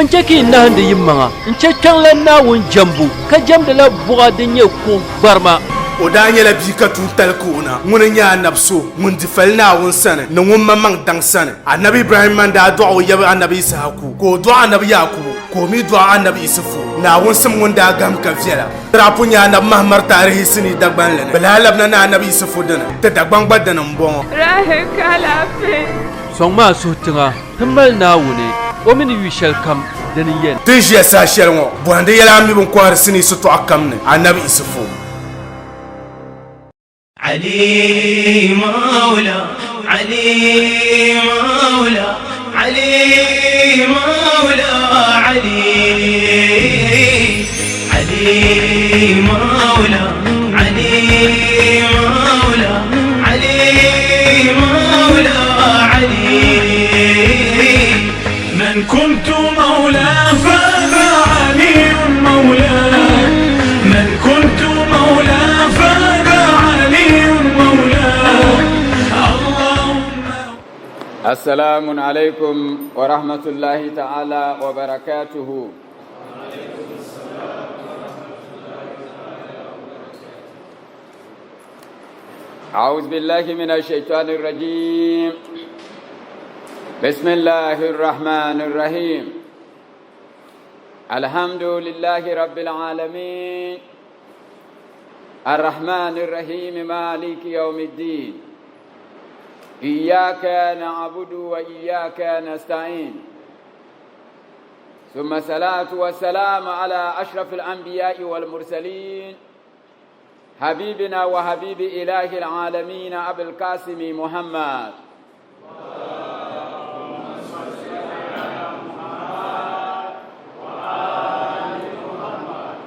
Bɔ n-chɛ ka yi nahindi yimaŋa n-chɛ Kpiɔŋlan Naawuni jɛmbu, ka jɛmdila buɣa din nyɛ kuɣ gbarima? O daa nyɛla bia ka tuuntali ka o na. Ŋuni n-nyɛ anabi so ŋun di fali Naawuni sani ni ŋun maŋmaŋ daŋ sani. Anabi Ibrahimma n-daa dɔɣi o yab anabi Yisahaku, ka o dɔɣi anabi Yaakubu, ka o mi dɔɣi anabi Yisifu. Naawuni sim ŋun daa gahim ka viɛla. Ti daa pun nya anabi Mahamar taarihi sinii Dagbanli ni. Bɛ lahi labina ni anabi Yisifu dini. Ti Dagbaŋ gba dini m-bɔŋɔ. Rahel ka alaafee. Sɔŋ ma a suhu tiŋa, ti mali Naawuni, o mi ni yu shɛlikam, dini n-yɛn. Ti ni ʒiya saha shɛli ŋɔ, bɔhindi yɛla a mi bɛ ni kɔhiri sinii sitɔɣu kam ni, anabi Yisifu. Ali Maula, Ali Maula, Ali Maula, Ali, Ali Maula, Ali Maula, Ali Maula, Ali. من كنت مولاه فهذا علي مولاه من كنت مولاه فهذا علي مولاه اللهم السلام عليكم ورحمة الله تعالى وبركاته أعوذ بالله من الشيطان الرجيم بسم الله الرحمن الرحيم الحمد لله رب العالمين الرحمن الرحيم مالك يوم الدين إياك نعبد وإياك نستعين ثم الصلاة والسلام على أشرف الأنبياء والمرسلين حبيبنا وحبيب إله العالمين أبو القاسم محمد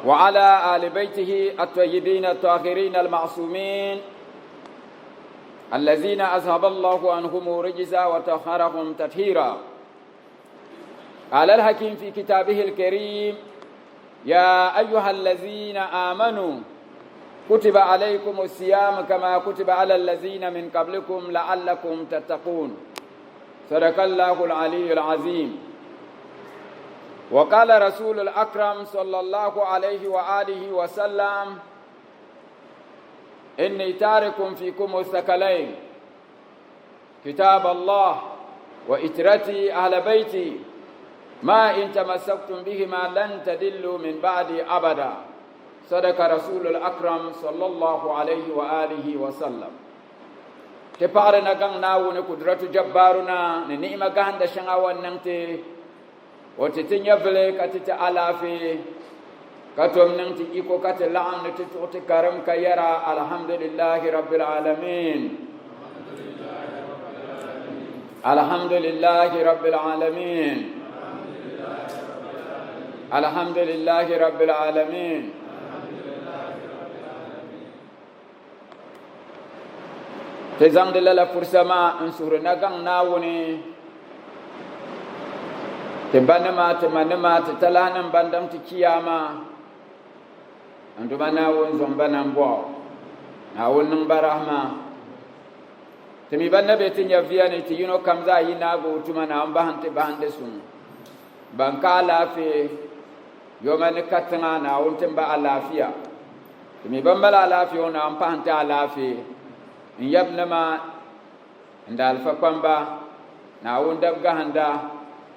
وعلى آل بيته الطيبين الطاهرين المعصومين الذين أذهب الله عنهم رجزا وطهرهم تطهيرا قال الحكيم في كتابه الكريم يا أيها الذين آمنوا كتب عليكم الصيام كما كتب على الذين من قبلكم لعلكم تتقون صدق الله العلي العظيم وقال رسول الأكرم صلى الله عليه وآله وسلم إني تارك فيكم الثقلين كتاب الله وإترتي أهل بيتي ما إن تمسكتم بهما لن تدلوا من بعدي أبدا صدق رسول الأكرم صلى الله عليه وآله وسلم ti paɣiri na gaŋ Naawuni kudratu jabbaruna ni ni'ima gahinda shɛŋa o ni niŋ ti o ti ti nyɛvili ka ti ti alaafee ka tom niŋ ti iko ka ti laɣim ni ti tuɣi ti karim ka yɛra alhamdulillahi rabbil alamin alhamdulillahi rabbil alamin alhamdulillahi rabbil alamin Ti zaŋdi lala fursa maa n suhuri na gaŋ Naawuni ti banima, ti manima, ti talahinim ban daŋ ti chiyaama n Duuma Naawuni zom ba nambɔɣu. Naawuni niŋ ba rahima. Ti mi ban na be ti nyɛviya ni ti yino kam zaa yi naagi o tuma Naawuni bahi n-ti bahindi suŋ. Ban ka alaafee yoma ni katiŋa Naawuni tim ba alaafiya. Ti mi ban mali alaafee ŋɔ Naawuni pahi n-ti alaafee n yabinima n daalifa kpamba Naawuni dab gahinda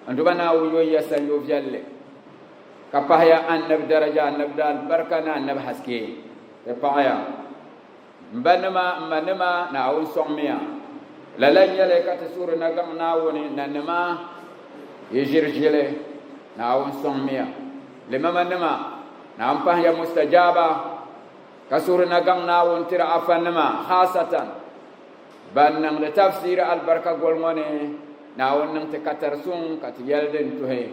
n Duuma Naawuni yo ya sanyo viɛlli ka pahiya Annabi daraja Annabi daalibarika ni Annabi haske ti paɣiya m banima m manima Naawuni sɔŋmiya lala n-nyɛli ka ti suhiri na gaŋ Naawuni nanima yi ʒiri ʒili Naawuni sɔŋmiya limamanima Naawuni pahiya mustajaaba ka suhiri na gaŋ Naawuni tiri afanima, khaasatan ban niŋdi tafsiiri alibarika goli ŋɔ ni, Naawuni niŋ ti katari suŋ ka ti yɛli din tuhi.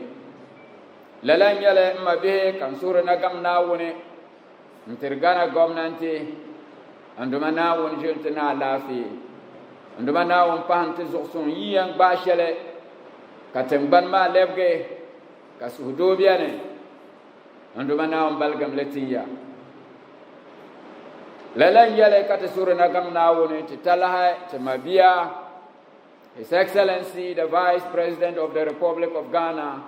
Lala n-nyɛli m mabihi ka n suhiri na gaŋ Naawuni n-tiri Ghana gomnanti, n Duuma Naawuni ʒili ti ni alaafee, n Duuma Naawuni pahi n-ti zuɣusuŋ yi yɛn gbaai shɛli ka tiŋgbani maa lɛbigi ka suhudoo beni. N Duuma Naawuni baligim li tin ya. Lala n-yɛli ka ti suhiri na gaŋ Naawuni ti talahi ti mabia, His Excellency the Vice President of the Republic of Ghana,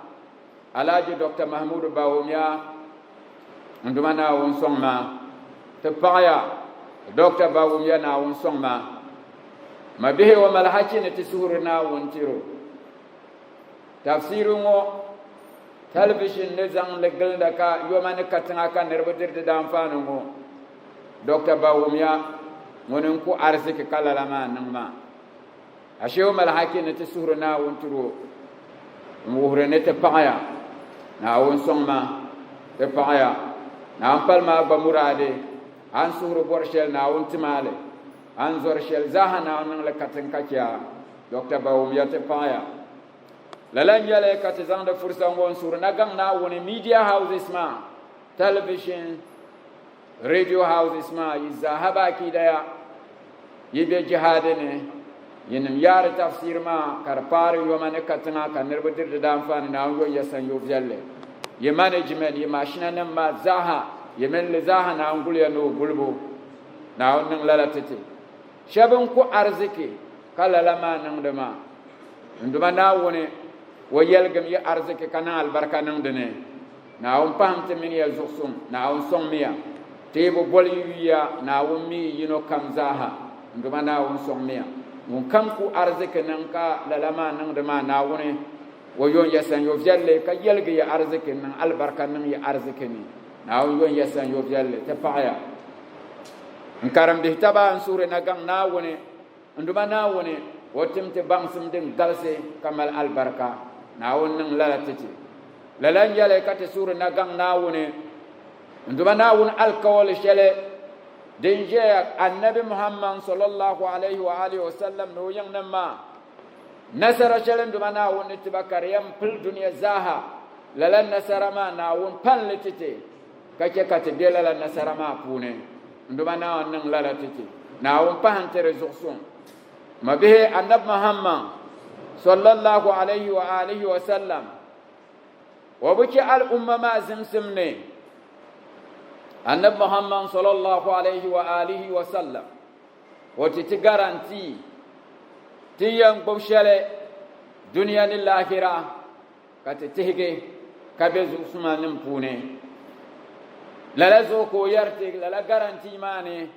Alhaji Dr. Mahmudu Bawumia n Duuma Naawuni sɔŋ ma. Ti paɣiya Dr. Bawumia Naawuni sɔŋ ma. Ma bihi o mali hachi ni ti suhuri Naawuni tiri o. Tafsiiri ŋɔ television ni zaŋ li gilinda ka yoma ni katiŋa ka niriba diri di daanfaani ŋɔ. Dr. Bawumia ŋuni n-ku ariziki ka lala maa niŋ maa. Ashe o mali haki ni ti suhuri Naawuni tiri o n-wuhiri ni ti paɣiya Naawuni sɔŋ ma, ti paɣiya Naawuni pali maa gba muraadi, a ni suhuri bɔri shɛli Naawuni tim a li, a ni zɔri shɛli zaaha Naawuni niŋ li katiŋ ka chɛ a. Doctor Bawumia ti paɣiya. Lala n-nyɛ li ka ti zaŋdi fursa ŋɔ n-suhuri na gaŋ Naawuni media houses maa, television, Radio houses maa yi zaaha baakidaya yi be jihaadi ni, yinim yaari tafsir maa ka di paari yoma ni katiŋa ka niriba diri di daanfaani Naawuni yo ya sanyo viɛlli. Yi management, yi mashina nim maa zaaha, yi mini li zaaha Naawuni guli ya ni o gulibu. Naawuni niŋ lala ti ti. Shɛba n-ku ariziki ka lala maa niŋdi maa. N Duuma Naawuni, o yɛligim yi ariziki ka niŋ alibarika niŋ di ni. Naawuni pahim ti mini ya zuɣusuŋ, Naawuni sɔŋmiya. Ti yi bi boli yi yuya, Naawuni mi yi yino kam zaaha. N Duuma Naawuni sɔŋmiya. Ŋun kam ku ariziki niŋ ka lala maa niŋdi maa, Naawuni o yon ya sanyo viɛlli ka yɛligi ya ariziki n-niŋ alibarika niŋ yi ariziki ni. Naawuni yon ya sanyo viɛlli ti paɣiya. N karimbihi taba n suhuri na gaŋ Naawuni. N Duuma Naawuni, o tim ti baŋsim din galisi ka mali alibarika. Naawuni niŋ lala ti ti. Lala n-nyɛ li ka ti suhuri na gaŋ Naawuni. N Duuma Naawuni alikauli shɛli din ʒiɛya Annabi Muhammad sallallahu alayhi wa alihi wa sallam ni o yiŋnim maa, nasara shɛli n Duuma Naawuni ni ti ba ka di yɛn pili dunia zaaha, lala nasara maa Naawuni pan li ti ti ka chɛ ka ti be lala nasara maa puuni. N Duuma Naawuni niŋ lala ti ti. Naawuni pahi n-ti di zuɣusuŋ. Mabihi Annabi Muhammad sallallahu alayhi wa alihi wa sallam o bi chɛ al'umma maa zimsim ni. Annabi Muhammad sallallahu alayhi wa alihi wa sallam o ti ti garanti ti yɛn gbubi shɛli dunia ni lahira ka ti tihigi ka be zuɣusuma nim puuni. Lala zuɣu ka o yɛri ti lala garanti maa ni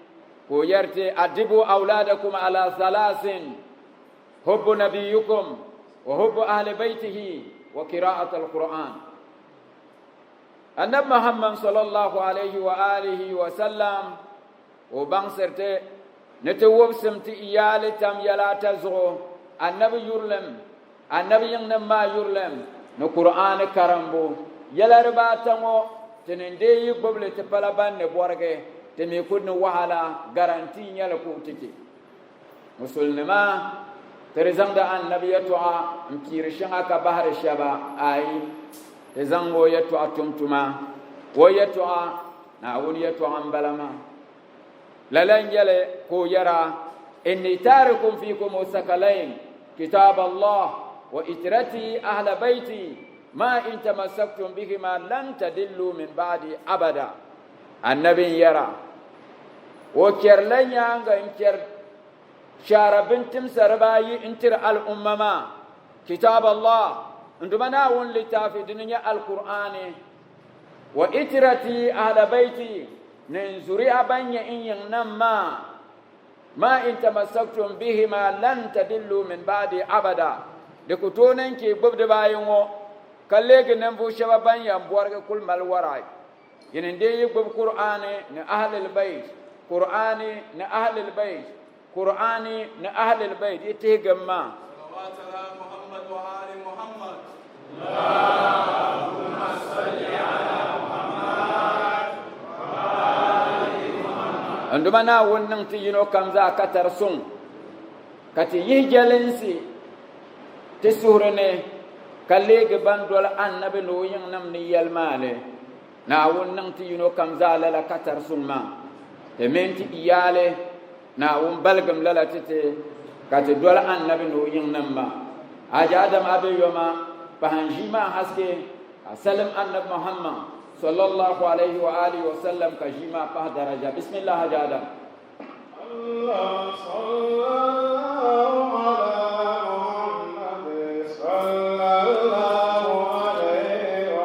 ka o yɛri ti adibu awladakum ala salasin hubbu nabiyukum wa hubbu ahli baytihi wa qira'at alquran. Annabi Muhammad sallallahu alayhi wa alihi wa sallam o baŋsiri ti ni ti wubsim ti iyaali tam yɛla ata zuɣu, Annabi yurilim, Annabi yiŋnim maa yurilim, ni Kur'aani karimbu. Yɛla dibaata ŋɔ, ti ni n-deei yi gbubi li ti pala ban ni bɔrigi, ti mi ku ni wahala garantii nyɛli ka o ti chɛ. Musulinima, ti di zaŋdi Annabi yɛtɔɣa m-piiri shɛŋa ka bahiri shɛba, aai, ti zaŋ o yɛtɔɣa tum tuma. O yɛtɔɣa, Naawuni yɛtɔɣa m-bala maa. Lala n-nyɛ li ka o yɛra, Inni taarikum fiikum sakalain, kitaab Allah wa itirati ahla bayti ma in tamassaktum bihima lan tadillu min ba'di abada. Annabi n-yɛra, o chɛrila nyaaŋa n-chɛri shaara bintimsa dibaayi n-tiri al'umma maa, kitaab Allah, n Duuma Naawuni litaafi dini nyɛ Alkur'aani, Wa itirati ahla bayti, ni n zuriya ban nyɛ n yiŋnim maa, ma in tamassaktum bihima lan tadillu min ba'di abada, di ku tooi niŋ ka yi gbubi dibaayi ŋɔ ka leegi ninvuɣ shɛba ban yɛn bɔrigi kul mali wara. Yini n-dee yi gbubi Kur'aani ni Ahlil Bayt, Kur'aani ni Ahlil Bayt, Kur'aani ni Ahlil Bayt, yi tihigim maa. Salawat ala Muhammad wa ali Muhammad. N Duuma Naawuni niŋ ti yino kam zaa ka tari suŋ, ka ti yihi jɛlinsi ti suhuri ni, ka leegi ban doli Annabi ni o yiŋnim ni yɛli maa li. Naawuni niŋ ti yino kam zaa lala ka tari suŋ maa. Ti mini ti iyaali, Naawuni baligim lala ti ti ka ti doli Annabi ni o yiŋnim maa. Haji Adam a be yoma, pahi n ʒii maa haske, ka salim Annabi Muhammad, sallallahu alayhi wa alihi wa sallam, ka ʒii maa pahi daraja. Bismillah Haji Adam. Allah sallallahu ala Muhammad sallallahu alayhi wa.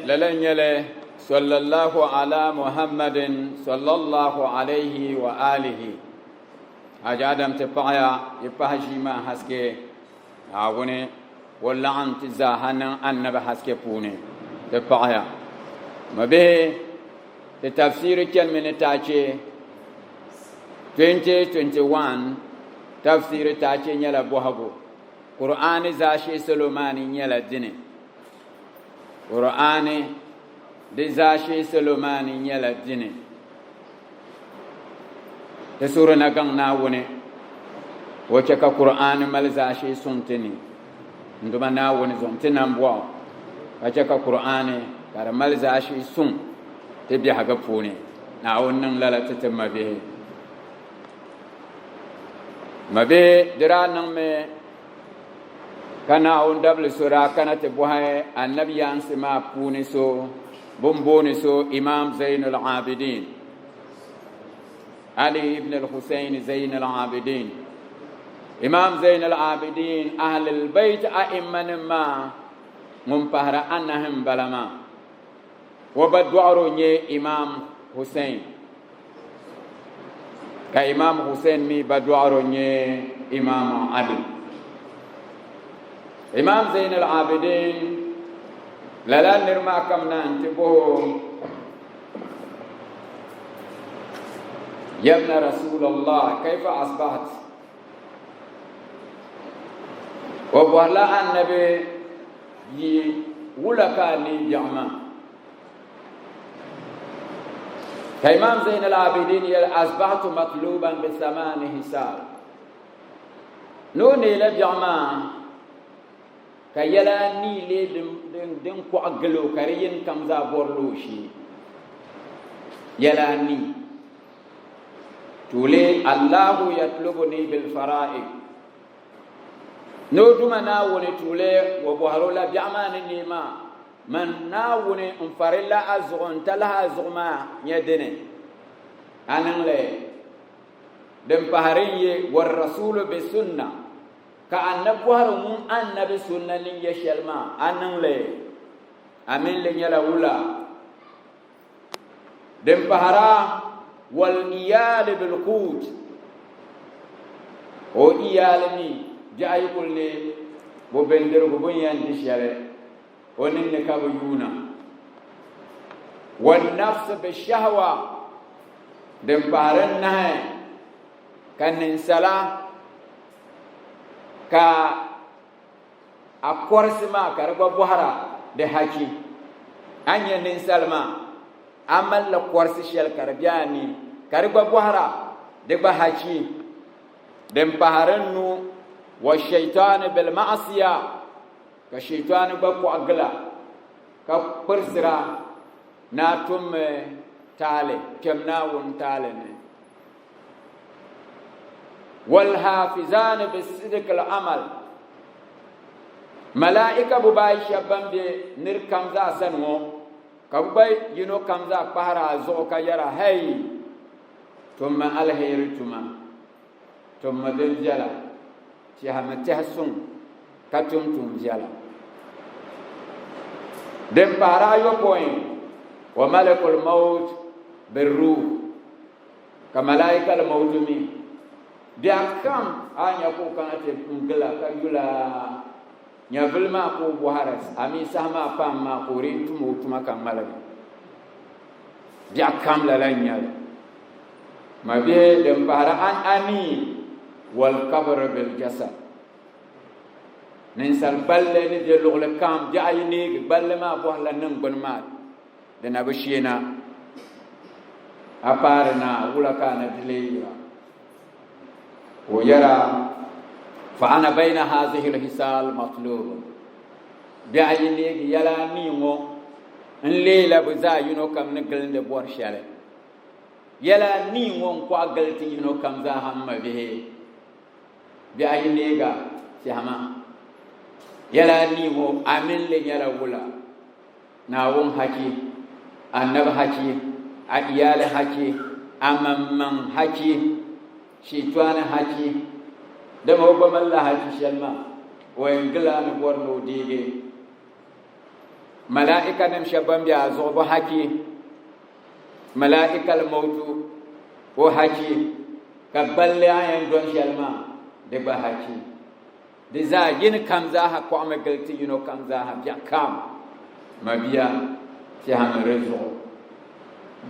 Lala n nyɛli sallallahu ala muhammadin sallallahu alayhi wa alihi. Haji Adam ti paɣaya yi pahi ʒii maa haske Naawuni o laɣim ti zaaha niŋ annabi haske puuni ti paɣaya. Mabihi ti tafsiiri chanimi ni taache 2021 tafsiiri taache nyɛla bɔhigu Kur'aani zaashee salo maa ni nyɛla dini. Kur'aani di zaashee salo maa ni nyɛla dini. Ti suhuri na gaŋ Naawuni ka o chɛ ka Kur'aani mali zaashee suŋ ti ni. N Duuma Naawuni zuɣu ti nambɔɣu ka chɛ ka Kur'aani ka di mali zaashee suŋ ti biɛhigu puuni. Naawuni niŋ lala ti ti mabihi. Mabihi di daa niŋmi ka Naawuni dabili so daa kana ti bɔhi Anabi yaansi maa puuni so bɛ ni booni so Imam Zainul Abidin, Ali ibn al-Husayn Zainul Abidin. Imam Zainul Abidin Ahlul Bayt a'immanim maa ŋun pahiri anahi m-bala maa. O ba dɔɣiro nyɛ Imam Hussein, ka Imam Hussein mi ba dɔɣiro nyɛ Imam Ali. Imam Zain al-Abidin lala niri maa kamina nti bɔhi o, Yabna Rasulallah, kayfa asbaht? O bɔhirila Annabi yi wula ka a neei biɛɣu maa? Ka Imam Zain al-Abidin yɛli, Asbahtu matluban bi thamani hisab. Ni o neela biɛɣu maa ka yɛla anii lee din kɔɣi gili o ka di yini kam zaa bɔrila o shee. Yɛla anii. Tuuli Allahu yatlubuni bil fara'id. Ni o Duuma Naawuni tuuli o bɔhiri o la biɛɣu maa ni neei maa, Man Naawuni n farilla a zuɣu n talahi a zuɣu maa nyɛ dini? A niŋ li din pahiri n-yi wa rasuulu bi sunna, ka Annabi bɔhiri ŋun Annabi sunna ni nyɛ shɛli maa, a niŋ li a mini li nyɛla wula? Din pahira, wal iyali bil quut. O iyaali mi biɛɣu yi kuli neei bɛ bindirigu bɛ ni yɛn di shɛli, o ninni ka bɛ yuuna. Wannafsi bishahwa, din pahiri n-nahi ka ninsala ka a kɔrisi maa ka di gba bɔhira di hachi. A ni nya ninsal maa, a malila kɔrisi shɛli ka di be a ni ka di gba bɔhira di gba hachi. Din pahiri n-nu, wa shaitaani bil ma'asiya, ka shaitaani gba kɔɣi gila ka kpirisira ni a tummi taali kpɛm Naawuni taali ni. Walhafizaani bisidiki al-amal, Malaika bibaayi shɛba ban be nir kam zaa sani ŋɔ, ka bɛ gba yino kam zaa kpahiri a zuɣu ka yɛra, Hei! Tummi aliheri tuma, tummi din viɛla, tɛhimi tɛhi suŋ, ka tum tuun viɛla. Din pahiri ayopɔin, wa malakul mawt birruh. Ka malaika la mautu mi, biɛɣu kam a nya ka o kana ti n-gila ka yul a nyɛvili maa ka o bɔhiri a mi saha maa paam maa ka o dii tum o tuma ka ŋmaligi. Biɛɣu kam lala n-nyɛ li. Mabihi din pahiri an anii wal kabri bil jasad. Ninsal gballi ni be luɣili kam biɛɣu yi neegi gballi maa bɔhirila niŋgbuni maa di na bi sheena. A paari na wula ka a na di lee yira? Ka o yɛra, Fa ana bayna hazihi lhisaal matlubun. Biɛɣu ayi neegi yɛla anii ŋɔ n leela bɛ zaa yino kam ni gilindi bɔri shɛli. Yɛla anii ŋɔ n-kɔɣi gili ti yino kam zaa ha m mabihi. Biɛɣu ayi neega tɛhima. Yɛla anii ŋɔ a mini li nyɛla wula? Naawuni hachi, Annabi hachi, a iyaali hachi, a maŋmaŋ hachi, shiitɔani hachi, dama o gba malila hachi shɛli maa, o yɛn gili a ni bɔri ni o deegi. Malaaikanim shɛba ban be a zuɣu bɛ hachi, Malaaikal mawtu o hachi, ka gballi a yɛn dɔni shɛli maa di gba hachi. Di zaa yini kam zaaha kɔɣimi gili ti yino kam zaaha biɛɣu kam. Mabia, tɛhimi di zuɣu.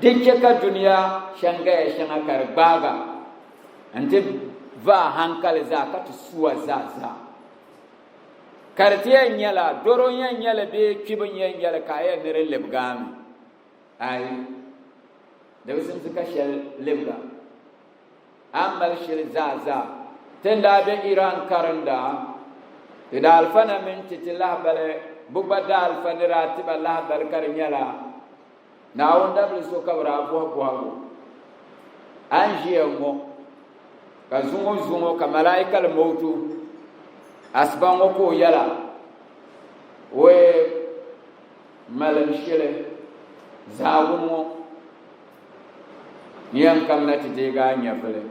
Di chɛ ka dunia shɛŋgaya shɛŋa ka di gbaag a nti va a haŋkali zaa ka ti su a zaa zaa. Ka di ti yɛn nyɛla dɔro n-yɛn nyɛ li bee kpibu n-yɛn nyɛ li ka a yɛn ni di libigi a mi? Aai, di bi simsi ka shɛli libig a. A ni mali shili zaa zaa. Ti ni daa be Iran karinda, ti daalifa na mini ti ti lahabali, bɛ gba daalifa ni daa ti ba lahabali ka di nyɛla Naawuni dabili so ka bɛ daa bɔhi bɔhigu, A ni ʒiya ŋ-ŋɔ, ka zuŋɔ zuŋɔ ka Malaikal Mautu asiba ŋɔ ka o yɛla, Wee malim shili zaawuni ŋɔ. Ni yɛn kamina ti deegi a nyɛvili,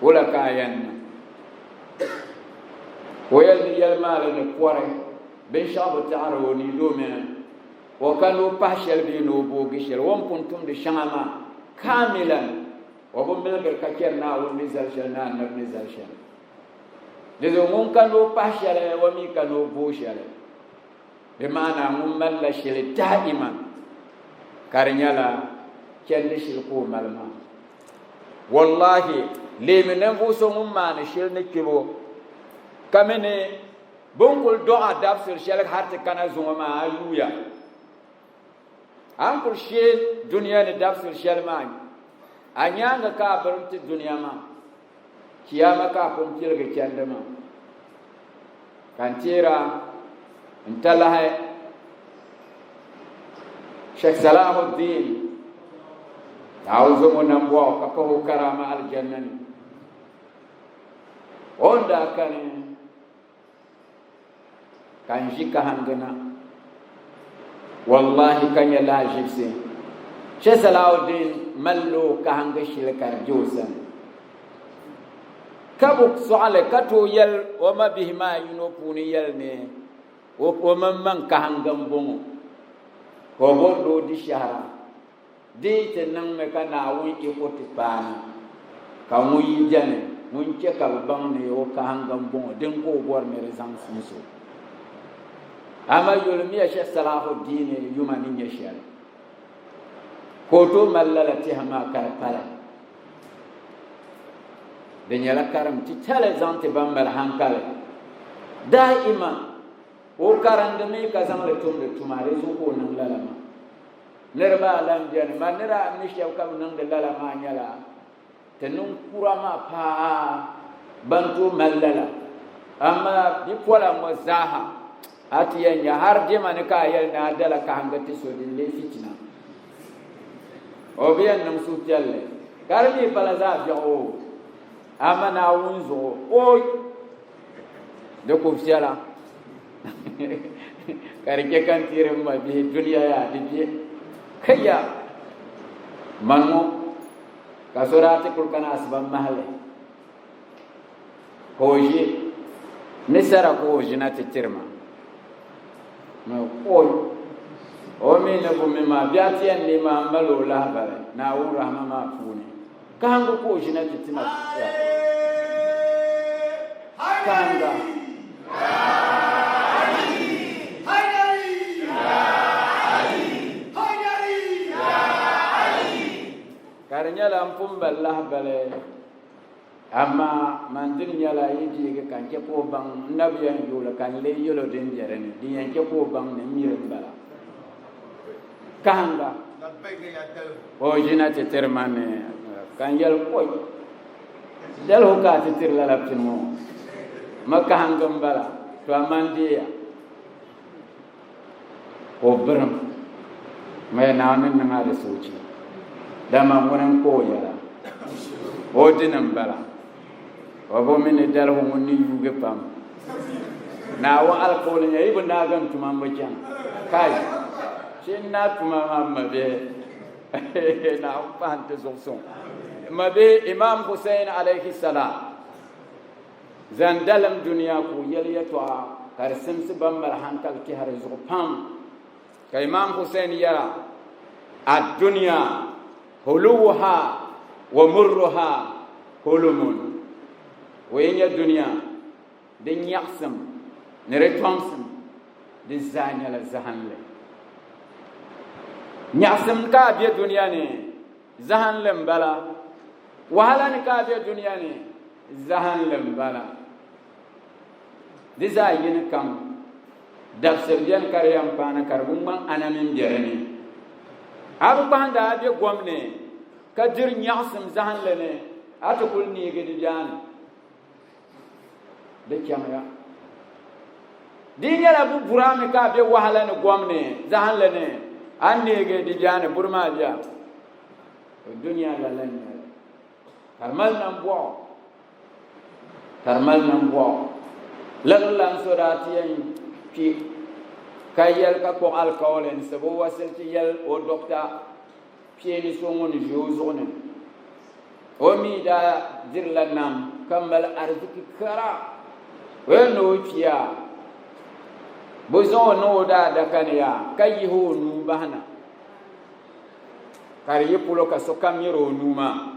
wula ka a yɛn niŋ? Ka o yɛli ni yɛlimaŋli ni kɔri binshɛɣu bi taɣiri o ni domi o ka ni o pahi shɛli bee ni o boogi shɛli o ni pun tumdi shɛŋa maa kaamilan, o bi miligiri ka chɛri Naawuni ni zali shɛli ni Anabi ni zali shɛli. Di zuɣu ŋun ka ni o pahi shɛli o mi ka ni o booi shɛli. Di maana ŋun malila shili daa'iman ka di nyɛla chɛndi shili ka o mali maa. Wallahi, leemi ninvuɣ so ŋun maani shili ni kpibu, ka mi ni bɛ ni kul dɔɣ a dabisili shɛli hal ti kana zuŋɔ maa, a yuuya. A ni kul shee dunia ni dabisili shɛli maa, a nyaaŋa ka a birim ti dunia maa. Chiyaama ka a pun piligi chandi maa, ka n teera n talahi Sheikh Salahuddin Naawuni zo ŋɔ nambɔɣu ka pahi o karaama alijanna ni. O ni daa kani ka n ʒi kahiŋgi na, wallahi ka nya lahaʒibisi. Sheikh Salahuddin malila o kahiŋgi shili ka di be o sani. Ka bi sɔɣili ka tooi yɛli o mabihi maa yino puuni yɛli ni o maŋmaŋ kahiŋgi m-bɔŋɔ, ka o bɔri ni o di shɛhira. Di yi ti niŋmi ka Naawuni iko ti paana, ka ŋun yi beni. ŋun chɛ ka bɛ baŋ ni o kahiŋga m-bɔŋɔ, din ka o bɔri ni di zaŋ n-so. Amaa yolimiya Shɛh Salahuddin yuma ni nyɛ shɛli, ka o tooi mali lala tɛha maa ka di pali. Di nyɛla karim titali zaŋ ti ban mali hankali. Daaima o karindimi ka zaŋ li tumdi tuma, di zuɣu ka o niŋ lala maa. Niriba a lan beni, man ni daa mi shɛba ka bɛ niŋdi lala maa nyɛla ti niŋkura maa paa ban tooi mali lala. Amaa bipola ŋɔ zaaha a ti yɛn nya har diɛma ni ka a yɛli ni a dala kahiŋgi ti so din lee fitina. O bi yɛn niŋ suhupiɛlli ka di mi pala zaɣ biɛɣu o, amaa Naawuni zuɣu ooi di ku viɛla ka di chɛ ka n tiri m mabihi dunia yaa di bɛ kaya man ŋɔ ka so daa ti kuli kana asiba mahali ka o ʒi ni sara ka o ʒina ti tiri ma oi o mi ni bu mi maa bia ti yɛn neei maa m mali o lahabali Naawuni rahama maa puuni kahiŋgu ka o ʒina ti tima kahiŋga. Ka di nyɛla m pun mali lahabali, amaa man dini nyɛla yi deegi ka n chɛ ka o baŋ n na bi yɛn yooi li ka n lee yɛl o din be di ni, din yɛn chɛ ka o baŋ ni m miri m-bala. Kahiŋga ka o ʒina ti tiri ma ni ka n yɛli, Kɔi, daligu ka a ti tiri lala pini ŋɔ? Ma kahiŋgi m-bala, to a man deeya. Ka o birim, Maya Naawuni ni niŋ a di soochi, dama ŋuni n-kpa o yɛla? O dini m-bala. O bi mi ni daligu ŋun ni yuugi pam. Naawuni alikauli nyɛ yi bi naagi n tuma m bi chaŋ. Kai! Shee n naai tuma maa m mabihi. Naawuni pahi n-ti zuɣusuŋ. M mabihi Imam Hussein alayhi salam. Zaŋ dalim dunia ka o yɛli yɛtɔɣa ka di simsi ban mali hankali tɛha di zuɣu pam. Ka Imam Hussein yɛra, Ad-dunya huluwuha wa murruha hulumun. O yi nya dunia, di nyaɣisim ni di tɔŋsim di zaa nyɛla zahinli. Nyaɣisim ka a be dunia ni, zahinli m-bala. Wahala ni ka a be dunia ni, zahinli m-bala. Di zaa yini kam, dabisili beni ka di yɛn paana ka di bi ŋmani a na mini be di ni. A bi kpahindi a be gom ni ka diri nyaɣisim zahinli ni, a ti kul neegi di biɛni. Di chaŋya. Di yi nyɛla bɛ buri a mi ka a be wahala ni gom ni zahinli ni, a ni neegi di biɛni buri maa bia. Dunia lala n-nyɛ li. Ka di mali nambɔɣu. Ka di mali nambɔɣu. Liɣiri lan so daa ti yɛn kpi ka yɛli ka kpuɣi alikauli n-sab o wasiliti yɛli o dɔkta kpeeni so ŋun ʒi o zuɣu ni. O mi daa dirila nam ka mali ariziki kara. O yɛn ni o kpiya, bɛ zaŋ o niŋ o daadaka ni yaa ka yihi o nuu bahi na. Ka di yi polo ka sokam nyari o nuu maa.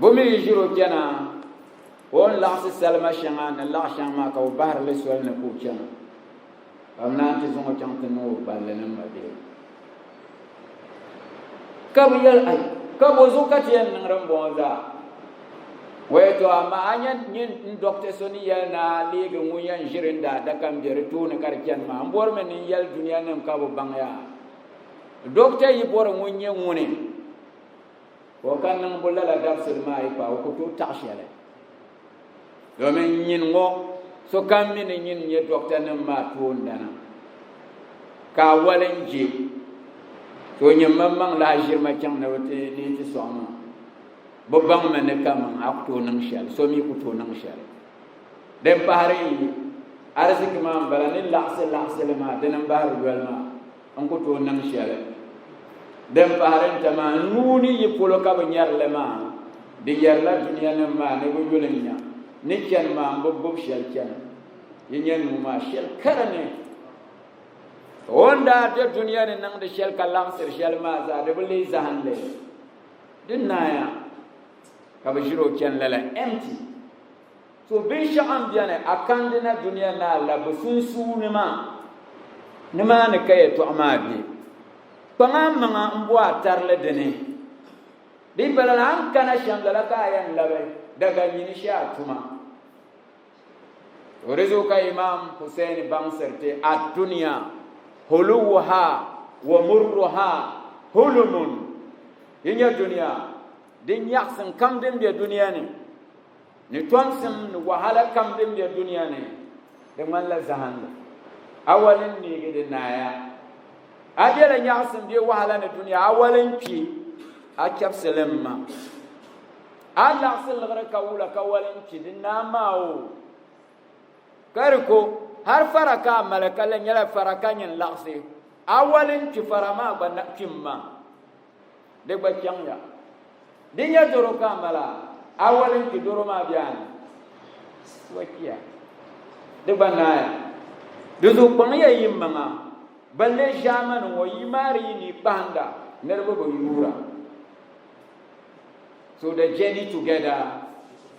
Bɛ mi yi ʒiri o chana, o ni laɣisi salima shɛŋa ni laɣ shɛŋa maa ka bɛ bahiri li soli ni ka o chana. Ka bɛ naan ti zaŋ o chaŋ ti niŋ o gballi ni m-ma bihi. Ka bɛ yɛli, Ai, ka bɔzuɣu ka ti yɛn niŋ dimbɔŋɔ zaa? Wɛi to, amaa a nya nyin n dɔkta so ni yɛli ni a leegi ŋun yɛn ʒiri n daadaka m-be di tooni ka di chani maa, m bɔrimi ni n yɛli dunianim ka bɛ baŋ ya. Dɔkta yi bɔri ŋun nyɛ ŋuni, o ka niŋbu lala dabisili maa yi paai, o ku tooi taɣi shɛli. Domin nyin ŋɔ, sokam mi ni nyin nyɛ dɔktanim maa toondana, ka a wali n-je, to nyin maŋmaŋ lahi ʒiri ma chaŋ ni bɛ ti ni ti sɔŋ ma. Bɛ baŋmi ni kaman a ku tooi niŋ shɛli, so mi ku tooi niŋ shɛli. Din pahiri yi, ariziki maa m-bala ni laɣisi laɣisi li maa, dini m-bahiri yoli maa, n ku tooi niŋ shɛli. Din pahiri n-ta maa, n nuu ni yi polo ka bɛ nyari li maa, di yɛrila dunianim maa ni bɛ yuli n-nya ni chani maa, m bi gbubi shɛli chana. Yi nya nuu maa shɛli ka di ni. O ni daa be dunia ni niŋdi shɛli ka laɣisiri shɛli maa zaa, di bi lee zahim li. Di naaya. Ka bɛ ʒiri o chani lala empty. So binshɛɣu m-beni a kandi na dunia ni a labbu sunsuuni maa, nimaani ka yɛtɔɣa maa be. Kpaŋ a maŋa m-bo a tarili di ni. Di yi pa lala, a ni kana shɛm lala ka a yɛn labi daga nyini shee a tuma. To di zuɣu ka Imam Hussein baŋsiri ti ad-dunya huluwuha wa murruha hulumun. Yi nya dunia, di nyaɣisim kam din be dunia ni, ni tɔŋsim ni wahala kam din be dunia ni, di ŋmanila zahindi. A wali n-neegi di naaya. A bela nyaɣisim bee wahala ni dunia, a wali n-kpi, a chɛbisili m-ma. A laɣisi liɣiri ka wula ka wali n-kpi, di naai maa o. Ka di ko, hal fara ka a mali ka la nyɛla fara ka nyin laɣisi, a wali n-kpi fara maa gba kpi m-ma. Di gba chaŋya. Di nyɛ doro ka a mali a, a wali n-kpi doro maa be a ni. Di gba kpiya. Di gba naaya. Di zuɣu kpaŋ ya yi maŋa. Balle ʒaamani ŋɔ yi maari yi ni kpahinda niriba bi yuura. So the journey together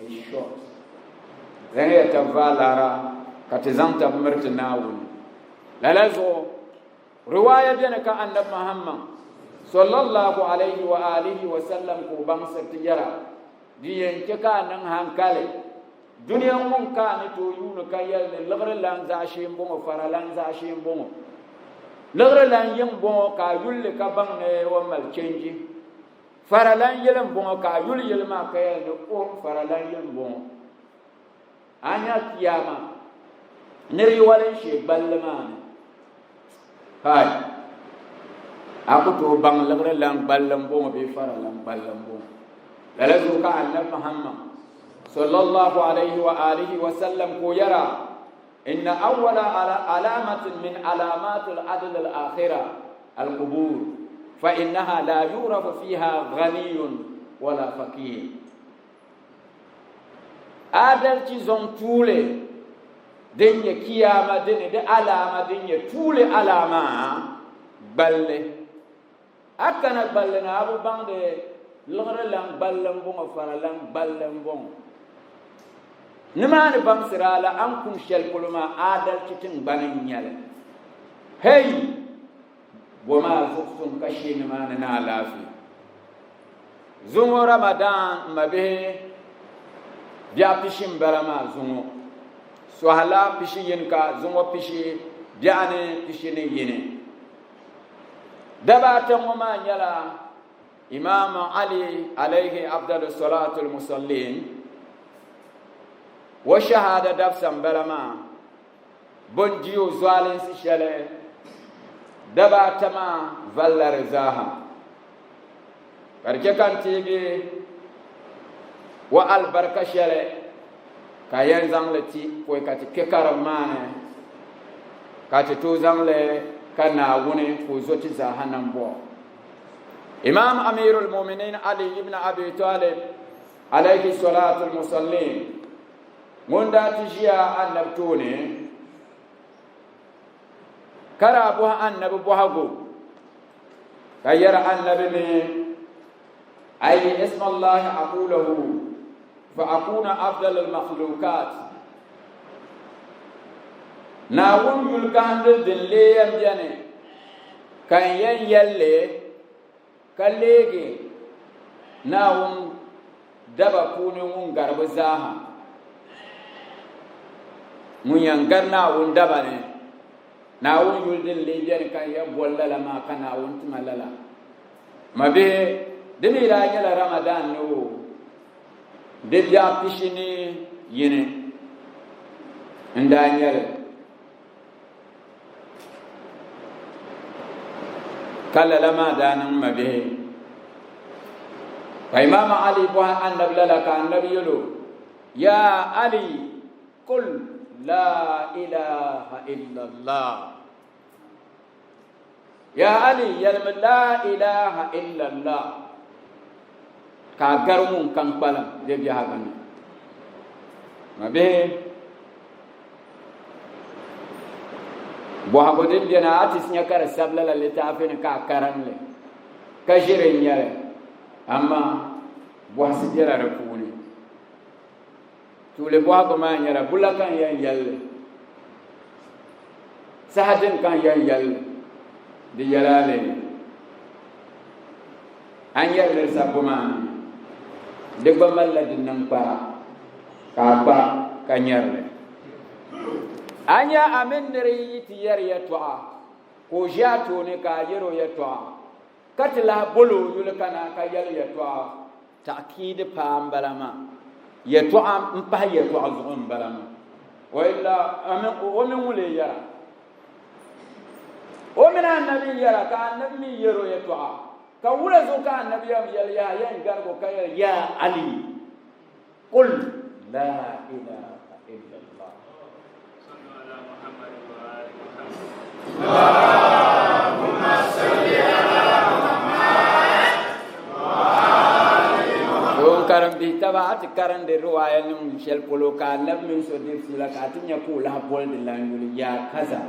is short. Zaŋ ya tab vaai laara ka ti zaŋ tab miri ti Naawuni. Lala zuɣu riwaaya beni ka Annabi Muhammad sallallahu alayhi wa alihi wa sallam ka o baŋsiri ti yɛra, Di yɛn chɛ ka a niŋ hankali dunia ŋun ka a ni tooi yuuni ka yɛli ni liɣiri lan zaashee m-bɔŋɔ, fara lan zaashee m-bɔŋɔ, liɣiri lan yiŋ bɔŋɔ ka a yuli li ka baŋ ni o mali chenji. Faralan yili m-bɔŋɔ, ka a yuli yili maa ka yɛli ni o faralan yili m-bɔŋɔ. A nya kiyama nir yi wali n-shee gballi maa ni, kai, a ku tooi baŋ liɣiri lan gballi m-bɔŋɔ bee faralan gballi m-bɔŋɔ. Lala zuɣu ka Annabi Muhammad sallallahu alayhi wa alihi wa sallam ka o yɛra, Inna awwala alamatin min alamatil adl al-akhirah al-qubur fa innaha la yu'rafu fiha ghaniyun wala faqir. Adalci zɔŋ tuuli din nyɛ kiyama dini di alama din nyɛ tuuli alama gballi. A kana gballi na a bi baŋdi liɣiri lan gballi m-bɔŋɔ fara lan gballi m-bɔŋɔ. Nimaani baŋsiri a la a ni kuni shɛli polo maa adalchi tiŋgbani n-nyɛ li. Hei! Bom a zuɣusuŋ ka shee nimaani ni alaafee. Zuŋɔ Ramadan m mabihi biɛɣu pishi m-bala maa zuŋɔ. Sɔhila pishi yinika zuŋɔ pishi biɛɣu ni pishi ni yini. Daba ata ŋɔ maa nyɛla Imam Ali alayhi afdalu salatul musallin o shahada dabisa m-bala maa bɛ ni di o zualinsi shɛli daba ata maa valila di zaaha ka di chɛ ka n teegi o alibarika shɛli ka yɛn zaŋ li ti pɔi ka ti kpe karim maa ni ka ti tooi zaŋ li ka Naawuni ka o zo ti zaaha nambɔɣu. Imam Amirul Muminin Ali ibn Abi Talib alayhi salatul musallin ŋun daa ti ʒiya annabi tooni ka daa bɔhi annabi bɔhigu ka yɛri annabi ni ayi ismallahi aqulahu fa akuna afdal al-makhlukat Naawuni yuli gahindili din lee yɛn beni ka n yɛn yɛli ka leegi Naawuni daba puuni ŋun gari bɛ zaaha, ŋun yɛn gari Naawuni daba ni, Naawuni yuli din lee beni ka n yɛn boli lala maa ka Naawuni ti ma lala. Mabihi, di mi daa nyɛla Ramadan ni o di biɛɣu pishi ni yini n-daa nyɛ li. Ka lala maa daa niŋ mabihi. Ka Imaam Ali bɔhi Annabi lala ka Annabi yɛl o, Ya Ali, kul laa ilaha illallah. Ya Ali, yɛlimi laa ilaha illallah ka a gari ŋun kam kpalim bɛ biɛhigu ni. Mabihi, bɔhigu din beni a ti nya ka di sabi lala litaafi ni ka a karim li ka ʒiri n-nyɛ li, amaa bɔhisi bela di puuni. Tuuli bɔhigu maa nyɛla bula ka n yɛn yɛli li? Saha dini ka n yɛn yɛli li? Di yɛla a lee. A ni yɛri li sabbu maa ni, di gba malila di niŋkpara ka a kpa ka nyari li. A nya a mini nir yi ti yɛri yɛtɔɣa ka o ʒi a tooni ka a yɛr o yɛtɔɣa, ka ti lahi bol o yuli kana ka yɛli yɛtɔɣa, Ta'kiidi paa m-bala maa. Yɛtɔɣa m-pahi yɛtɔɣa zuɣu m-bala maa. Wa illa o mi ŋun lee yɛra. O mini Annabi n-yɛra ka Annabi mi yɛr o yɛtɔɣa. Ka wula zuɣu ka Annabi yɛn yɛli yaa yɛn garig o ka yɛli, Yaa Ali, qul laa ilaaha illallah. N karim bihi taba a ti karindi riwaaya nim shɛli polo ka anabi mini so diri fiila ka a ti nya ka o lahi boli di lan yuli yaa kaza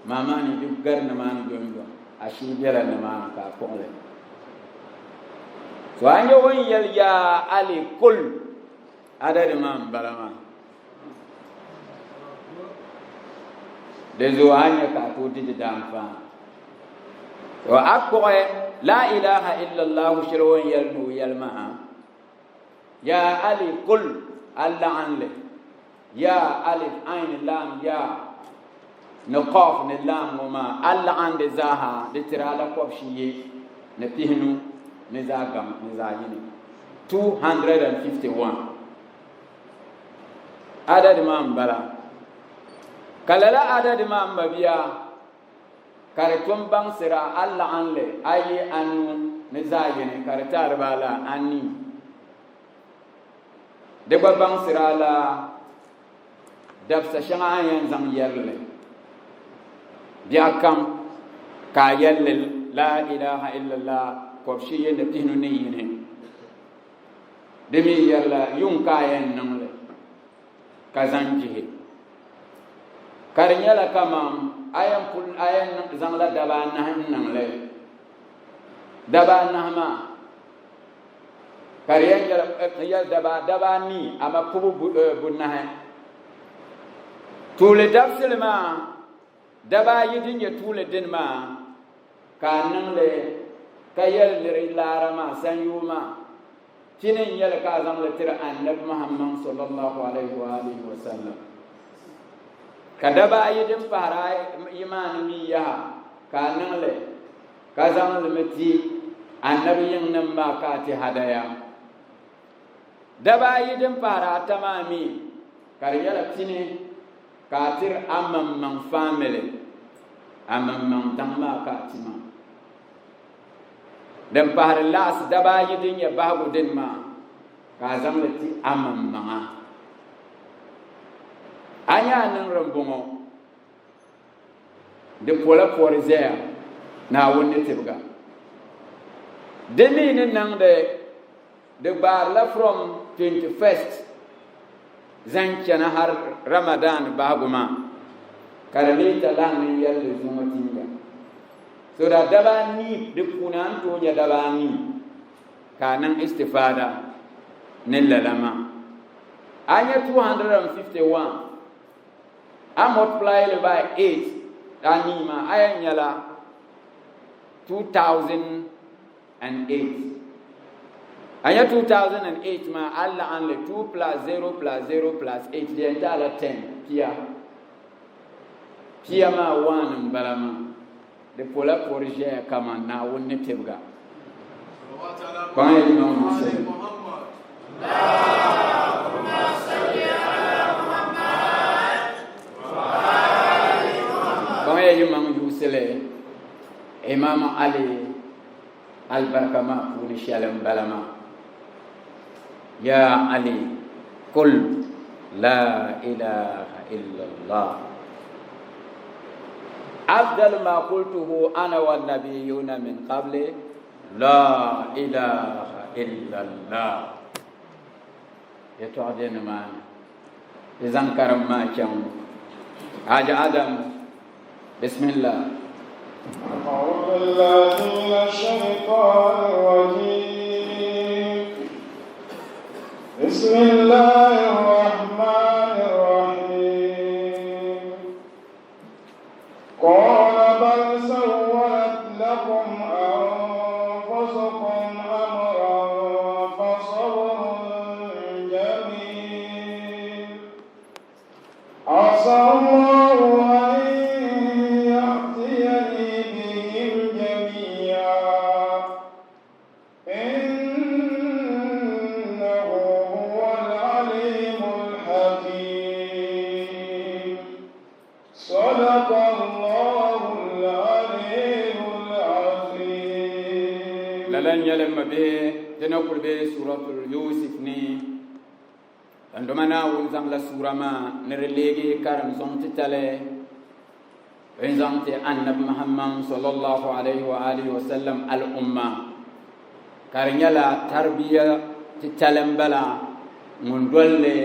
maamaani di gari nimaani yomyom a shii bela nimaani ka a kpuɣili so a nya o ni yɛli yaa ali kul adadi maa n bala maa Di zuɣu a ni nya ka a tooi di di daanfaani. To a kpuɣi laa ilaha illallahu shɛli o ni yɛli ni o yɛli maa, Ya Ali kul a laɣim li, ya alif ain lam ya ni qaf ni lam ŋɔ maa a laɣim di zaaha di tiri a la kɔbisi yi ni pihinu ni zaɣ gaŋ ni zaɣ yini, 251. Adadi maa m-bala. Ka lala adadi maa m mabia ka di tom baŋsira a laɣinli ayi anu ni zaɣ yini ka di taariba la anii. Di gba baŋsira la dabisa shɛŋa a ni yɛn zaŋ yɛri li biɛɣu kam ka a yɛli li laa ilaha illallah kɔbishii ni pihinu ni yini. Di mi yɛrila yuŋ ka a yɛn niŋ li ka zaŋ jihi. Ka di nyɛla kaman a yɛn pun a yɛn zaŋla daba anahi n-niŋ li. Daba anahi maa ka di yɛn nyɛla yɛli daba daba anii amaa pubu bunahi. Tuuli dabisili maa daba ayi din nyɛ tuuli dini maa ka a niŋ li ka yɛli ni di laara maa, sanyoo maa, pini n-nyɛ li ka a zaŋ li tiri Annabi Muhammad sallallahu alayhi wa alihi wa sallam. Ka daba ayi din pahiri ayi maa ni mi yaha ka a niŋ li ka zaŋ li mi ti Annabi yiŋnim maa ka a ti hadaya. Daba ayi din pahiri ata maa mi ka di nyɛla pini Ka a tiri a maŋmaŋ faamili, a maŋmaŋ daŋ maa ka a ti maa. Din pahiri laɣisi daba ayi din nyɛ bahigu dini maa, ka a zaŋ li ti a maŋmaŋa. A nya a niŋ dimbɔŋɔ, di pola pɔri ʒɛya Naawuni ni tibiga. Di mi ni niŋdi Di gbaarila from 21st zaŋ chana har Ramadan bahigu maa ka di lee talahi ni n yɛli li zuŋɔ tinga. So da daba anii di puuni a ni tooi nya daba anii ka a niŋ istifaada ni lala maa. A nya 251 a multiply li by 8 anii maa a yɛn nyala 2000 and 8. A nya 2008 maa a laɣim li 2 plus 0 plus 0 plus 8 di yɛn ti a la 10 pia. Pia maa 1 n bala maa. Di pola pɔri ʒɛya kaman Naawuni ni tibiga. Kpaŋ ya yimaŋ yuusili. Kpaŋ ya yimaŋ yuusili Imam Ali. Alibarika maa puuni shɛli m-bala maa, Yaa Ali, kul laa ilaaha illallah. Afdalu maa kultuhu ana wa nabiyuna min qabli laa ilaaha illallah. Yɛtɔɣa be nimaani. Di zaŋ karim maa chaŋ Haji Adam. Bismillah. أعوذ بالله من الشيطان الرجيم بسم الله الرحمن n-nyɛli m mabihi di ni kuli be Suratul Yusuf ni. N Duuma Naawuni zaŋla suura maa ni di leegi karim zɔŋ titali n-zaŋ ti Annabi Muhammad sallallahu alayhi wa alihi wa sallam al-umma, ka di nyɛla tarbiya titali m-bala ŋun doli li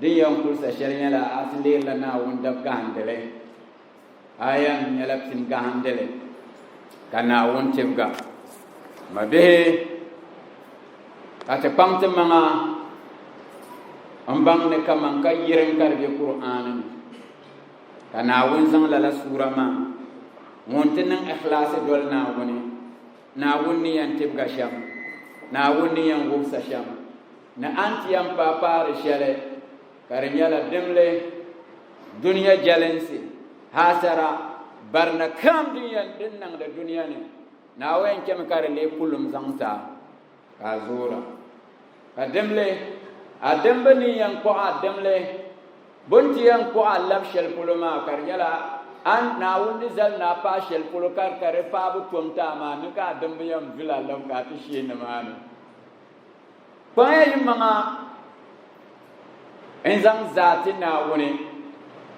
din yɛn kulisa shɛli nyɛla a ti leerila Naawuni dab gahindili, a yɛn nyɛla pini gahindili ka Naawuni tibga. Mabihi, ka ti kpaŋ ti maŋa m-baŋ ni kaman ka yiriŋ ka di be Kur'aani ni, ka Naawuni zaŋ lala suura maa ŋun ti niŋ ikhlaasi doli Naawuni, Naawuni ni yɛn tibga shɛm, Naawuni ni yɛn wubisa shɛm, ni a ni ti yɛn paai paari shɛli ka di nyɛla dimli, dunia jɛlinsi, haasara, barina kam din yɛn din niŋdi dunia ni. Naawuni yɛn chɛmi ka di leei kulum zaŋ ti a, ka a zoora. Ka dimli, a dimba ni yɛn kpuɣi a dimli, bɛ ni ti yɛn kpuɣi a lab shɛli polo maa, ka di nyɛla a ni Naawuni ni zali ni a paai shɛli polo ka ka di paabu tom ti a maa ni ka a dimba yɛn vili a lab ka a ti shee nimaani. Kpaŋya yimaŋa n-zaŋ zaa ti Naawuni,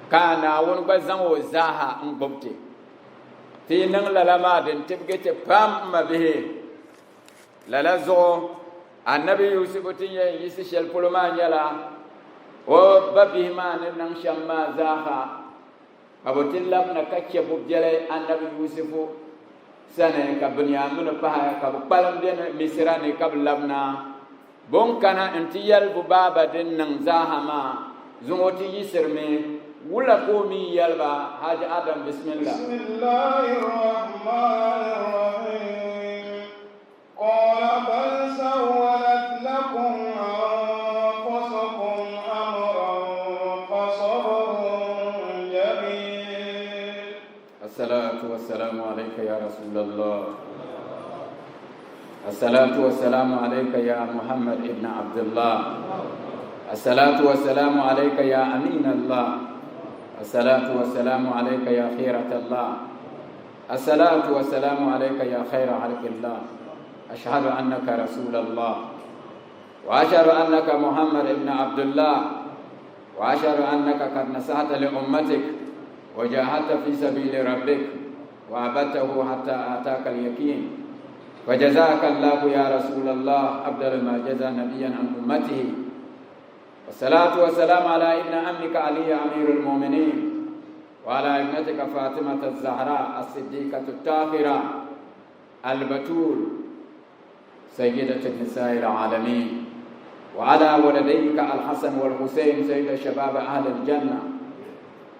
ka Naawuni gba zaŋ o zaaha n-gbubi ti. Ti yi niŋ lala maa din tibigi ti pam m mabihi. Lala zuɣu Anabi Yusufu ti yɛn yiɣisi shɛli polo maa nyɛla o ba bihi maa ni niŋ shɛm maa zaaha, ka bɛ ti labina ka chɛ bu biɛli Anabi Yusufu sani ka Biniaminu pahi ka bɛ kpalim be Misira ni ka bɛ labina. Bɛ ni kana nti yɛli bɛ baaba din niŋ zaaha maa, zuŋɔ ti yiɣisirimi, wula ka o mi yɛli ba, Haji Adam bismillah. Bismillahirrahmanirrahim. Qala bal sawwalat lakum anfusukum amran fasabrun jamil. Assalatu wassalamu alayka ya Rasulallah. Assalatu wassalamu alayka ya Muhammad ibn Abdullah. Assalatu wassalamu alayka ya Amin Allah. Assalatu wassalamu alayka ya Khirat Allah. Assalatu wassalamu alayka ya khayra halqillah. Ashhadu annaka Rasulallah. Wa ashhadu annaka Muhammad ibn Abdullah. Wa ashhadu annaka qad nasahta li ummatik wa jahadta fi sabili rabbik wa abadtahu hatta ataka al-yaqin. فجزاك الله يا رسول الله أفضل ما جزى نبيا عن أمته. والصلاة والسلام على ابن عمك علي أمير المؤمنين، وعلى ابنتك فاطمة الزهراء الصديقة الطاهرة البتول سيدة النساء العالمين، وعلى ولديك الحسن والحسين سيد شباب أهل الجنة،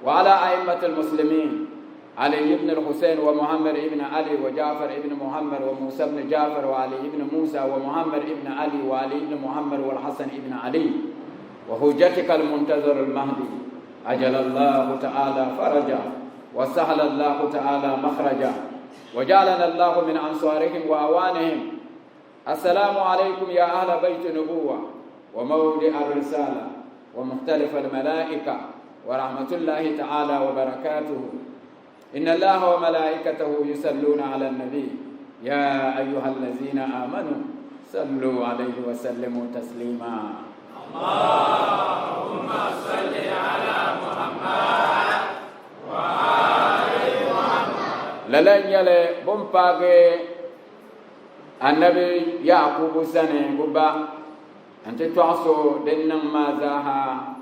وعلى أئمة المسلمين علي بن الحسين ومحمد بن علي وجعفر بن محمد وموسى بن جعفر وعلي بن موسى ومحمد بن علي وعلي بن محمد والحسن بن علي، وحجتك المنتظر المهدي أجل الله تعالى فرجا وسهل الله تعالى مخرجا، وجعلنا الله من أنصارهم وأوانهم. السلام عليكم يا أهل بيت النبوة وموضع الرسالة ومختلف الملائكة ورحمة الله تعالى وبركاته. إن الله وملائكته يصلون على النبي يا أيها الذين آمنوا صلوا عليه وسلموا تسليما. اللهم صل على محمد وآل محمد. Lala n-nyɛli bɛ ni paagi Anabi Yaakubu sani bɛ ba nti tɔɣis o din niŋ maa zaaha.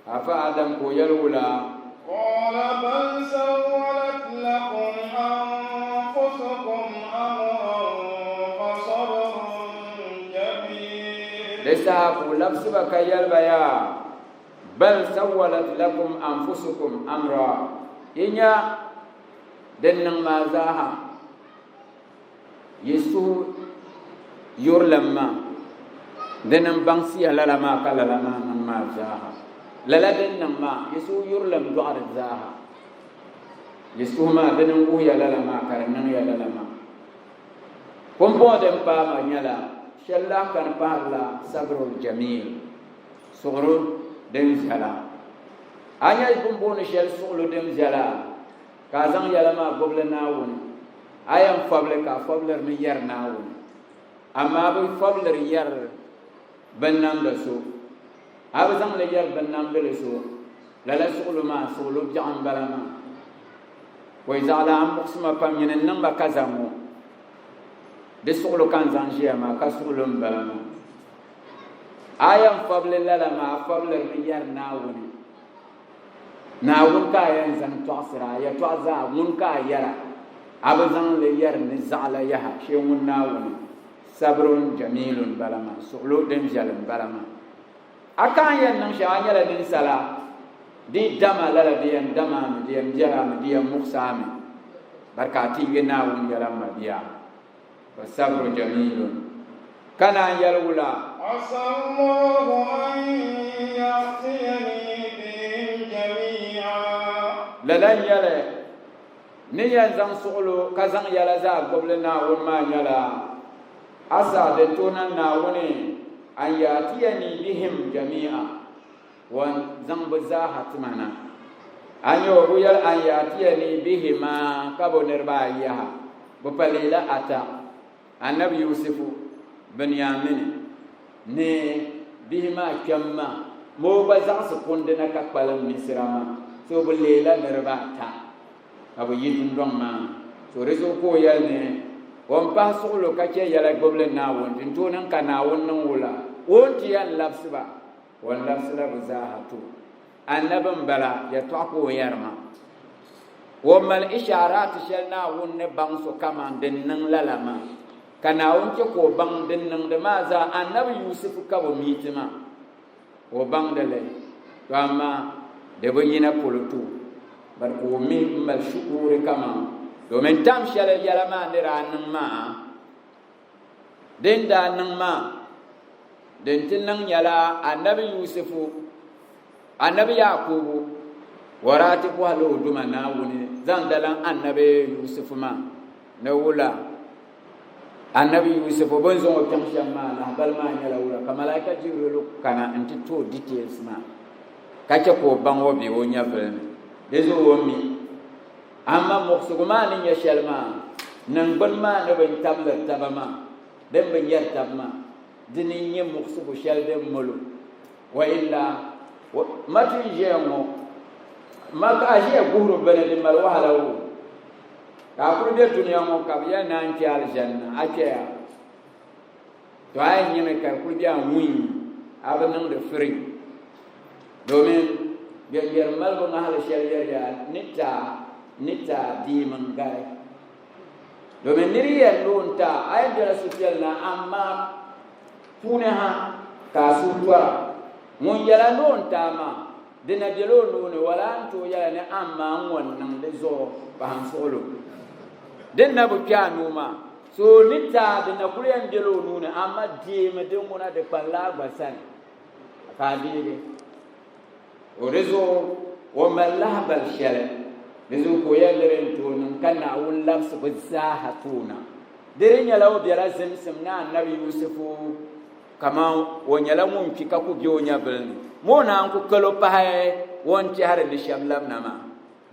Afa Adam ka o yɛli wula? Qala bal sawwalat lakum anfusukum amran fasabrun jamil. Di saha ka o labisi ba ka yɛli ba yaa, Bal sawwalat lakum anfusukum amra, yi nya din niŋ maa zaaha, yi suhu yurilim maa, dini m-baŋsiya lala maa ka lala maa niŋ maa zaaha. Lala din niŋ maa, yi suhu yurilim dɔɣiri zaaha. Yi suhu maa, dini n-wuhiya lala maa ka di niŋya lala maa. Pumpɔŋɔ din paai ma nyɛla shɛli lahi kani pahirila sabrul jamil, suɣuri din viɛla. A nya bɛ ni booni shɛli suɣulo din viɛla? Ka a zaŋ yɛla maa gbubili Naawuni. A yɛn fɔbili ka a fɔbilirimi yɛri Naawuni. Amaa bɛ fɔbiliri yɛri binnamda so, a bi zaŋ li yɛri binnamdili so, lala suɣilo maa suɣilo biɛɣu m-bala maa. Pɔi zaɣila a muɣisi ma pam nyini n-niŋ ma kaza ŋɔ. Di suɣilo ka n zaŋ ʒiya maa ka suɣilo m-bala maa. A yɛn fɔbili lala maa, a fɔbilirimi yɛri Naawuni. Naawuni ka a yɛn zaŋ tɔɣisiri a yɛtɔɣa zaa, ŋuni ka a yɛra? A bi zaŋ li yɛri ni zaɣila yaha shee ŋun Naawuni. Sabrun jamilun bala maa, suɣilo din viɛli m-bala maa. A ka a ni yɛn niŋ shɛm, a nyɛla ninsala, di dama lala, di yɛn dam a mi, di yɛn biɛri a mi, di yɛn muɣisi a mi, bari ka a ti yi Naawuni yɛla m mabia. Fa sabru jamilun. Ka naan yɛli wula? Asa Allahu an ya'tiyani bihim jami'a. Lala n-nyɛli, ni yɛn zaŋ suɣilo ka zaŋ yɛla zaa gbibili Naawuni maa nyɛla, Asa din tooi niŋ Naawuni an ya'tiyani bihim jami'a, o ni zaŋ bɛ zaaha ti ma na. A nya o bi yɛli an ya'tiyani bihima ka bɛ niriba ayi yaha, bɛ pa leela ata, Annabi Yusifu, Binyamini, ni bihi maa kpɛm maa, ma o gba zaɣisi kundi na ka kpalim Misira maa, so bɛ leela niriba ata ka bɛ yi dundɔŋ maa ni. So di zuɣu ka o yɛli ni o ni pahi suɣilo ka chɛ yɛla gbibili Naawuni, din tooi niŋ ka Naawuni niŋ wula, o ni ti yɛn labisi ba. O ni labisila bɛ zaaha to Annabi m-bala yɛtɔɣa ka o yɛri maa. O mali ishaaraati shɛli Naawuni ni baŋ so kaman din niŋ lala maa, ka Naawuni chɛ ka o baŋ din niŋdi maa zaa. Annabi Yusufu ka bɛ mi ti maa, o baŋdi li, to amaa di bi yina polo to o, bari ka o mi m-mali shu'uri kaman domin tam shɛli yɛla maa ni daa niŋ maa. Din daa niŋ maa, din ti niŋ nyɛla Anabi Yusufu, Anabi Yaakubu o daa ti bɔhila o Duuma Naawuni zaŋ dalim Anabi Yusufu maa ni wula? Anabi Yusufu bɛ ni zaŋ o kpiɔŋ shɛm maa lahibali maa nyɛla wula? Ka Malaika Jibrilu kana nti ti o details maa ka chɛ ka o baŋ o be o nyɛvili ni. Di zuɣu o mi. Amaa muɣisigu maa ni nyɛ shɛli maa, niŋgbuni maa ni bi tabili taba maa, din bi nyɛri taba maa, dini n-nyɛ muɣisigu shɛli din molo. Wa illa, ma ti ni ʒiya ŋɔ, ma ka a ʒiya guhiri bini din mali wahala o, ka a kuli be dunia ŋɔ ka bɛ yɛli ni a ni kpe alijanna, a kpeya? To a yɛn nyami ka di kuli be a ŋun a bi niŋdi free domin gbɛngbɛri malibu ŋahili shɛli yɛriya ni taa ni taa deemi n-gari domin niri yɛn ni o ni taa a yɛn bela suhupiɛlli ni amaa puuni ha ka a suhu tɔra ŋun yɛla ni o ni taa maa di na bela o nuu ni wala a ni tooi yɛla ni amaa n ŋɔ n-niŋ di zuɣu pahi n suɣilo din na bi kpe a nuu maa. So ni taai di na kuli yɛn bela o nuu ni, amaa deemi din ŋuna di kpanila a gba sani ka a deegi o. Di zuɣu o mali lahibali shɛli, di zuɣu ka o yɛli ni din tooi niŋ ka Naawuni labisi bɛ zaaha toona. Di di nyɛla o bela zimsim ni Anabi Yusufu kaman o nyɛla ŋun kpi ka ku be o nyɛvili ni, ma o naan ku kal o pahi o ni tɛhiri ni shɛba labina maa,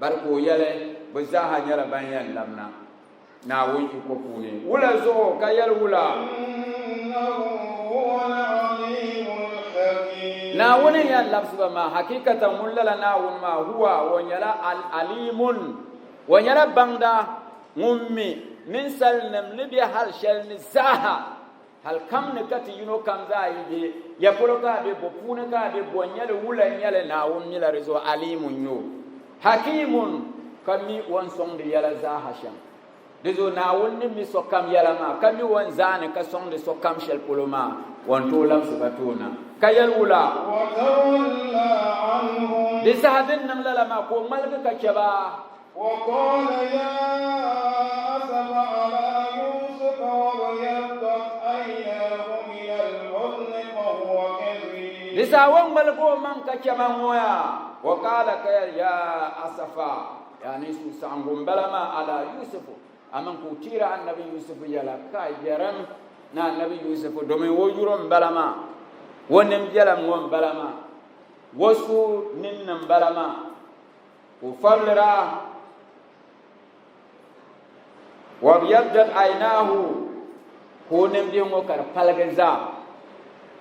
bari ka o yɛli, Bɛ zaaha nyɛla ban yɛn labina. Naawuni iko puuni. Wula zuɣu ka yɛli wula? Naawuni n-yɛn labisi ba maa, hakikatan ŋun lala Naawuni maa, huwa, o nyɛla Al-Aliimun, o nyɛla Baŋda, ŋun mi ninsalinim ni be hal shɛli ni zaaha. Hal kam ni ka ti yino kam zaa yi be, ya polo ka a be, bɔ puuni ka a be, bɔ n-nyɛ li, wula n-nyɛ li, Naawuni mila di zuɣu, Aliimun n-nyɛ o, Hakiimun, ka mi o ni sɔŋdi yɛla zaaha shɛm. Di zuɣu Naawuni ni mi sokam yɛla maa, ka mi o ni zaani ka sɔŋdi sokam shɛli polo maa, o ni tooi labisi ba tooni na. Ka yɛli wula? Di saha din niŋ lala maa ka o ŋmaligi ka chɛ ba. وقال يا أسف على يوسف وابيضت عيناه من الحزن فهو كظيم. Di saha o ŋmaligi o maŋ ka chɛ ma ŋɔ ya, وقال ka yɛli, Ya asafa, yani suhusaɣiŋgu m-bala maa, ala Yusufu, aman ka o teeri Annabi Yusufu yɛla, kai biɛrim ni Annabi Yusufu, domin o yuri m-bala maa, o nimbiɛlim ŋɔ m-bala maa, o suhu ninni m-bala maa. Ka o fabili a, wabyaddat aynaahu, Ka o nimbihi ŋɔ ka di paligi zaa.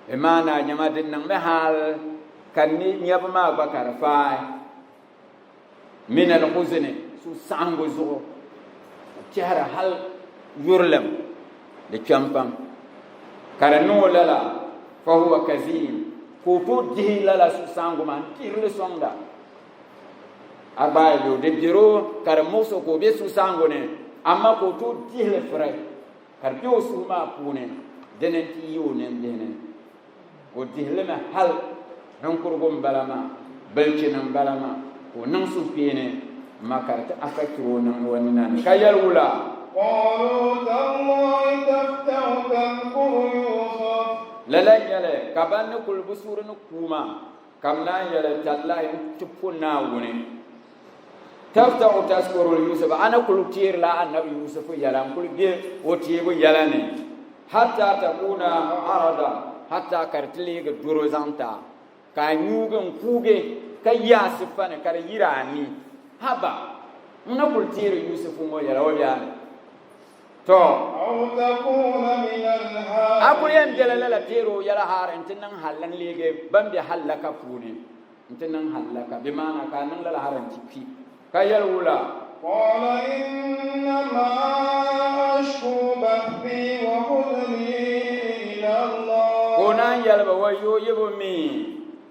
Bɛ maana nyama din niŋmi hal ka nyabu maa gba ka di faai. Min al-huzni, suhusaɣiŋgu zuɣu, ka tɛhiri hal yurilim di kpɛm pam. Ka di niŋ o lala, fahuwa kazim, ka o tooi dihi lala suhusaɣiŋgu maa n-dihiri li sɔŋda. A gbaai li o, di beri o ka di muɣis o ka o be suhusaɣiŋgu ni, amaa ka o tooi dihi li firi ka di be o suhu maa puuni, dini nti yi o nimbihi ni. O dihi li mi hal ninkurigu m-bala maa, bilichini m-bala maa, ka o niŋ suhukpeeni m-ma ka di ti affectiri o niŋ o nina ni ka yɛli wula? Qaaluu tallahi taftau tadhkuru Yusuf. Lala n-nyɛ li, ka ban ni kuli bi suuri ni kuui maa, ka bɛ naan yɛli, Tallahi n-ti po Naawuni, taftau tazkuru Yusuf, a ni kuli teerila Annabi Yusufu yɛla, n-kuli be o teebu yɛla ni. Hatta takuna arada, hatta ka di ti leegi doro zaŋ ti a, ka a nyuugi n-kuugi ka yi a sifa ni ka di yiri a ni. Haba! N na kul teeri Yusufu ŋɔ yɛla o bɛ a ni. Tɔ! Aw takuna min al-halikin. A kul yɛn bela lala teeri o yɛla har nti niŋ hal n-leegi ban be hallaka puuni, nti niŋ hallaka, bɛ maana ka a niŋ lala har nti kpi. Ka yɛli wula? Qala innama ashku bathi wa huzni ila Allah. Ka o naan yɛli ba, Wayyoo yi bi mi,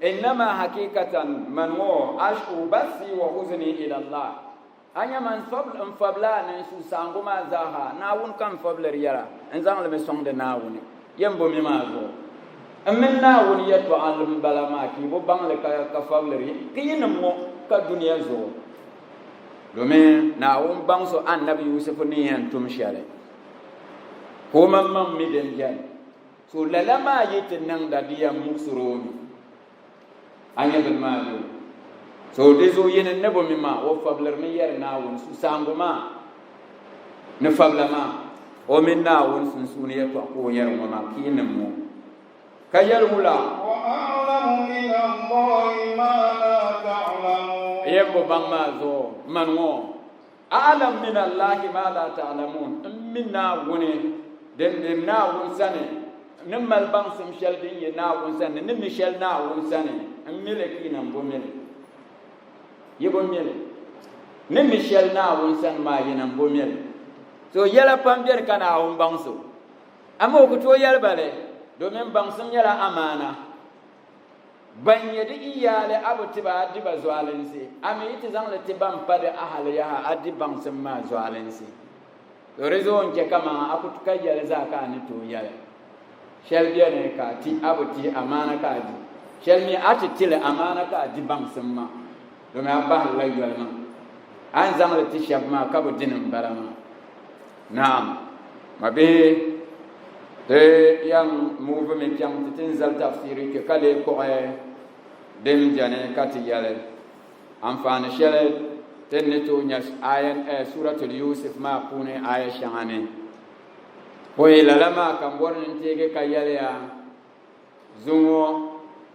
innama hakikatan man ŋɔ ashku bathi wa huzni ila Allah. A nya ma n fabila ni n suhusaɣiŋgu maa zaaha, Naawuni ka n fabiliri yɛra, n zaŋ li mi sɔŋdi Naawuni. Yɛn bo mi maa zuɣu. N mini Naawuni yɛtɔɣa m-bala maa, ka yi bo baŋ li ka fabiliri yi, ka yinim ŋɔ ka dunia zuɣu. Domin Naawuni baŋ so Annabi Yusufu ni yɛn tum shɛli, ka o maŋmaŋ mi din beni. So lala maa yi ti niŋda di yɛn muɣisiri o mi. A nya bini maa bee? So di zuɣu yini ni bo mi maa, o fabilirimi yɛri Naawuni susaŋgu maa ni fabila maa, o mini Naawuni sunsuuni yɛtɔɣa ka o yɛri ŋɔ maa, ka yi niŋ ŋɔ. Ka yɛli wula? Yɛn bo baŋ maa zuɣu, mani ŋɔ, A'lam min Allahi ma la ta'lamun, m mi Naawuni din be Naawuni sani, n ni mali baŋsim shɛli din yi Naawuni sani, ni ni mi shɛli Naawuni sani, m mi li ka yi na m-bo mi li. Yi bi mi li. N ni mi shɛli Naawuni sani maa, yi na m-bo mi li. So yɛla pam beni ka Naawuni baŋs o, amaa o ku tooi yɛli ba li, domin baŋsim nyɛla amaana. Ban nyɛ di iyaali a bi ti ba a di ba zualinsi, a mi yi ti zaŋ li ti ban pa di ahali yaha a di baŋsim maa zualinsi. To di zuɣu n-chɛ kaman a ku tu ka yɛli zaa ka a ni tooi yɛli. Shɛli beni ka a ti a bi ti amaana ka a di, shɛli mi a ti ti li amaana ka a di baŋsim maa, domi a bahiri la yoli maa. A ni zaŋ li ti shɛba maa ka bi di ni m-bala maa. Naam, mabihi, ti yɛn muuvimi chaŋ ti ti ni zali tafsiiri kpe ka lee kpuɣi din beni ka ti yɛli anfaani shɛli ti ni tooi nya aya Suratul Yusuf maa puuni aya shɛŋa ni. Pɔi lala maa ka m bɔri ni n teegi ka yɛli ya zuŋɔ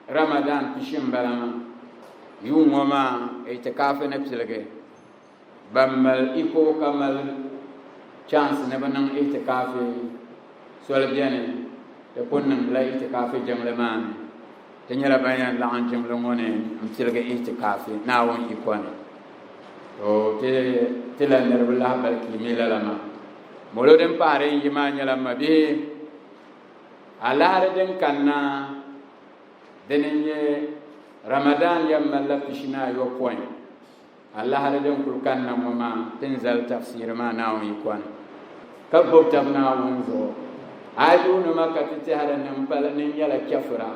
Ramadan pishi m-bala maa, yuŋ ŋɔ maa itikaafi ni piligi. Ban mali iko ka mali chance ni bɛ niŋ ihtikaafi soli beni, ti pun niŋdila ihtikaafi jiŋli maa ni. Ti nyɛla ban yɛn laɣim jiŋli ŋɔ ni m-piligi ihtikaafi Naawuni iko ni. To ti tila niriba lahabali ka yi mi lala maa. Molo din pahiri n-yi maa nyɛla m mabihi, alahiri din kanna dini n-nyɛ Ramadan yɛn malila pishinaayopɔin. Alahiri din kuli kanna ŋɔ maa ti ni zali tafsiiri maa Naawuni yiko ni, ka gbubi tab Naawuni zuɣu. A yi yuuni ma ka ti tɛhiri ni m pala ni n nyɛla chɛfura,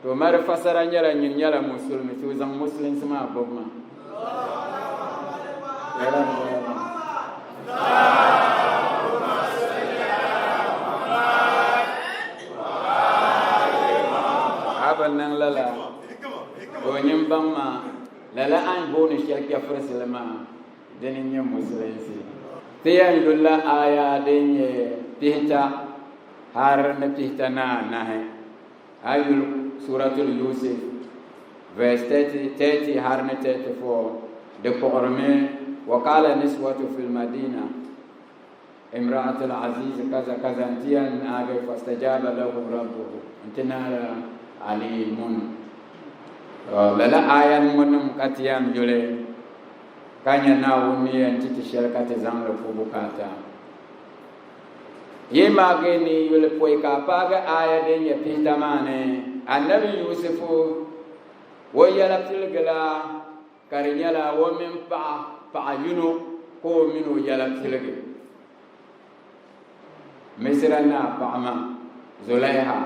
to ma di fasara nyɛla nyini nyɛla musulimi, to zaŋ musulinsi maa gbubi ma. Lala m-bɔŋɔ maa. A bi niŋ lala, to nyin baŋ ma. Lala a ni booni shɛli chɛfurisili maa, dini n-nyɛ Musulinsi. Ti yɛn yulila aaya din nyɛ pihita har ni pihita ni anahi. A yuli Suratul Yusuf verse 30 har ni 34, di kpuɣirimi, Wa qaala niswatu fil madina. Imra'at al-Aziz kaza kaza nti yɛn naagi fastajaba lahu rabbuhu nti naara alimun. To lala aya ŋɔ nim ka ti yɛn yuli ka nya Naawuni ni yɛn ti ti shɛli ka ti zaŋ li pu bukaata. Yi maagi ni yuli pɔi ka a paagi aya din nyɛ pihita maa ni, Annabi Yusufu o yɛla piligila ka di nyɛla o mini paɣa, paɣa yino ka o mini o yɛla piligi. Misira naa paɣa maa, Zulaiha,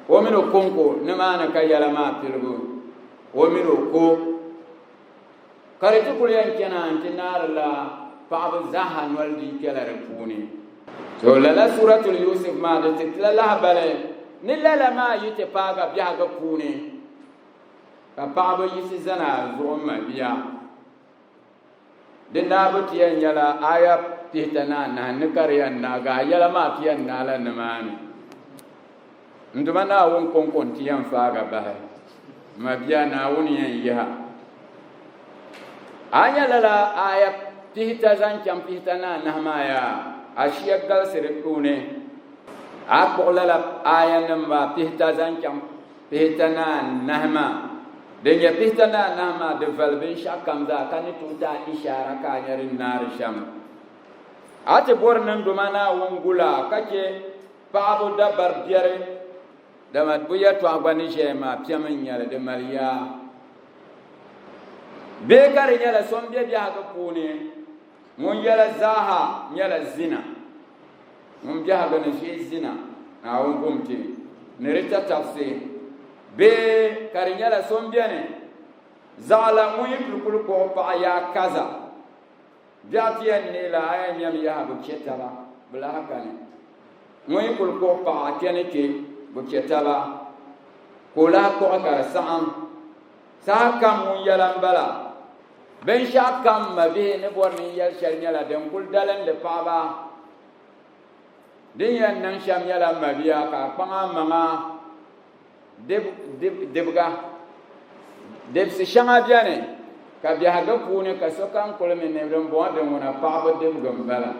o mini o kɔŋko nimaani ka yɛla maa piligu, o mini o ko. Ka di ti kuli yɛn chana nti naarila paɣaba zaaha noli di kpɛla di puuni. To lala Suratul Yusuf maa di ti tila lahabali ni lala maa yi ti paaga biɛhigu puuni ka paɣaba yiɣisi zani a zuɣu m ma bia. Di naabu ti yɛn nyɛla aya pihita ni anahi ni ka di yɛn naagi a yɛla maa ti yɛn naala nimaani. N Duuma Naawuni kɔŋko nti yɛn faag a bahi. M mabia, Naawuni yɛn yihi a. A nya lala aaya pihita zaŋ chaŋ pihita ni anahi maa yaa, a shia galisi di puuni. A kpuɣi lala aayanim maa pihita zaŋ chaŋ pihita ni anahi maa. Din nyɛ pihita ni anahi maa, di vali binshɛɣukam zaa, ka ni tooi ti a ishaara ka a nya din naari shɛm. A ti bɔri ni n Duuma Naawuni gul a ka chɛ Paɣaba dabari biɛri, dama bɛ yɛtɔɣa gba ni ʒɛya maa piɛm n-nyɛ li, di mali yaa. Bee ka di nyɛla so m-be biɛhigu puuni ŋun yɛla zaaha nyɛla zina, ŋun biɛhigu ni ʒe zina, Naawuni kum ti ni di tatabisi. Bee ka di nyɛla so m-beni zaɣila ŋun yi kuli kuli kpuɣi paɣa yaa kaza. Biɛɣu ti yɛn neei la, a yɛn nyami yaha bɛ chɛ taba, bɛ lahi kani. Ŋun yi kuli kpuɣi paɣa kpe ni kpe, bɛ chɛ taba, ka o lahi kpuɣi ka di saɣim. Saha kam ŋun yɛla m-bala. Binshɛɣu kam m mabihi ni bɔri ni n yɛli shɛli nyɛla din kuli dalindi paɣiba. Din yɛn niŋ shɛm nyɛla m mabia ka a kpaŋ a maŋa Dibiga. Dibisi shɛŋa beni ka biɛhigu puuni ka sokam kuli mi ni dimbɔŋɔ din ŋuna paɣibu dibigi m-bala.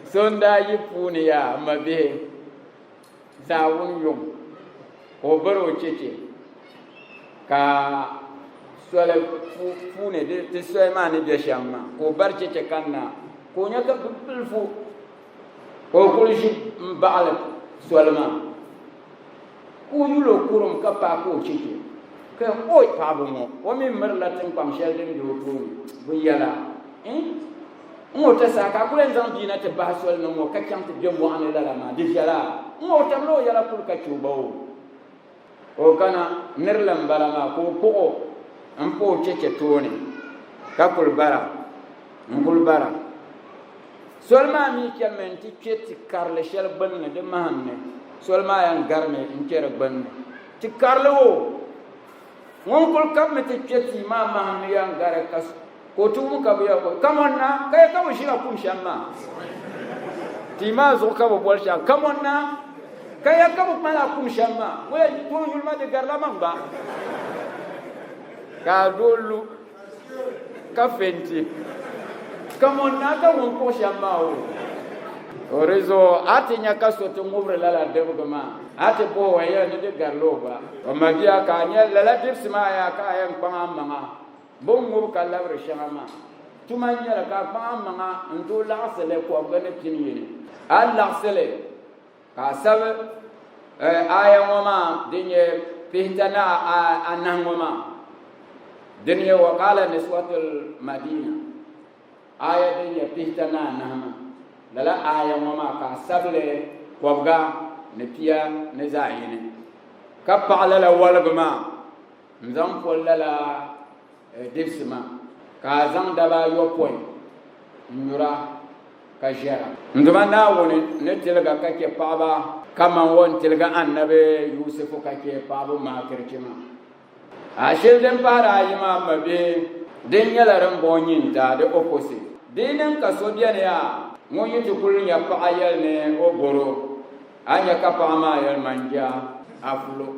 So n-daa yi puuni yaa m mabihi Zaawuni yuŋ ka o bari o cheche ka soli puuni ti soli maa ni be shɛm maa ka o bari cheche kanna ka o nya ka bɛ bilifu Ka o kuli ʒi m-baɣili soli maa ka o yul o kurim ka paaki o cheche ka yɛli, Oi paɣiba ŋɔ, o mi mirila tiŋkpaŋ shɛli din be o tooni bɛ yɛla, N ŋɔ ta saha ka a kuli yɛn zaŋ bia na ti bahi soli ni ŋɔ ka chaŋ ti be mɔɣu ni lala maa, di viɛla? N ŋɔ o tabila o yɛla kuli ka che o ba o. O kana nirili m-bala maa ka o kpuɣ o m-pa o cheche tooni ka kuli bara n-kuli bara. Soli maa mi chanimi nti kpe ti karili shɛli gbunni di mahim ni. Soli maa yɛn garimi n-kpe di gbunni. Ti karili o ŋun kuli kabimi ti kpe tia maa mahim ni yɛn gari ka o ti wum ka bɛ yɛli o, Come on na! Ka ya ka bɛ ʒila kum shɛm maa? Tia maa zuɣu ka bɛ boli shɛm, Come on na! Ka ya ka bɛ kpala kum shɛm maa? O yɛli, Tooi yuli ma di garila man gba. Ka a doo lu ka fɛnti. Come on na ka ŋun kpuɣi shɛm maa o. O di zuɣu a ti nya ka so ti ŋubiri lala dibigi maa, a ti bɔh o yɛli ni di garila o gba. O mabia ka a nya lala dibisi maa yaa ka a yɛn kpaŋ a maŋa bɛ ni ŋubi ka labiri shɛŋa maa. Tuma n-nyɛ li ka a kpaŋ a maŋa n-tooi laɣisi li kɔbiga ni pini yini. A laɣisi li ka a sabi aaya ŋɔ maa din nyɛ pihita ni anahi ŋɔ maa din nyɛ waqaala niswatul madina aaya din nyɛ pihita ni anahi maa lala aaya ŋɔ maa ka a sabi li kɔbiga ni pia ni zaɣ yini ka paɣi lala waligi maa n-zaŋ poli lala dibisi maa ka a zaŋ daba ayopɔin n-nyura ka ʒɛra. N Duuma Naawuni ni tiligi ka chɛ paɣiba kaman o ni tiligi Annabi Yusufu ka chɛ paɣibu maakirichi maa. A shili din pahiri ayi maa m mabihi, din nyɛla din bɔŋɔ nyinta, di opposite. Di yi niŋ ka so beni yaa ŋun yi ti kuli nya paɣa yɛli ni o bɔr o, A nya ka paɣa maa yɛli, Manja, a fulo,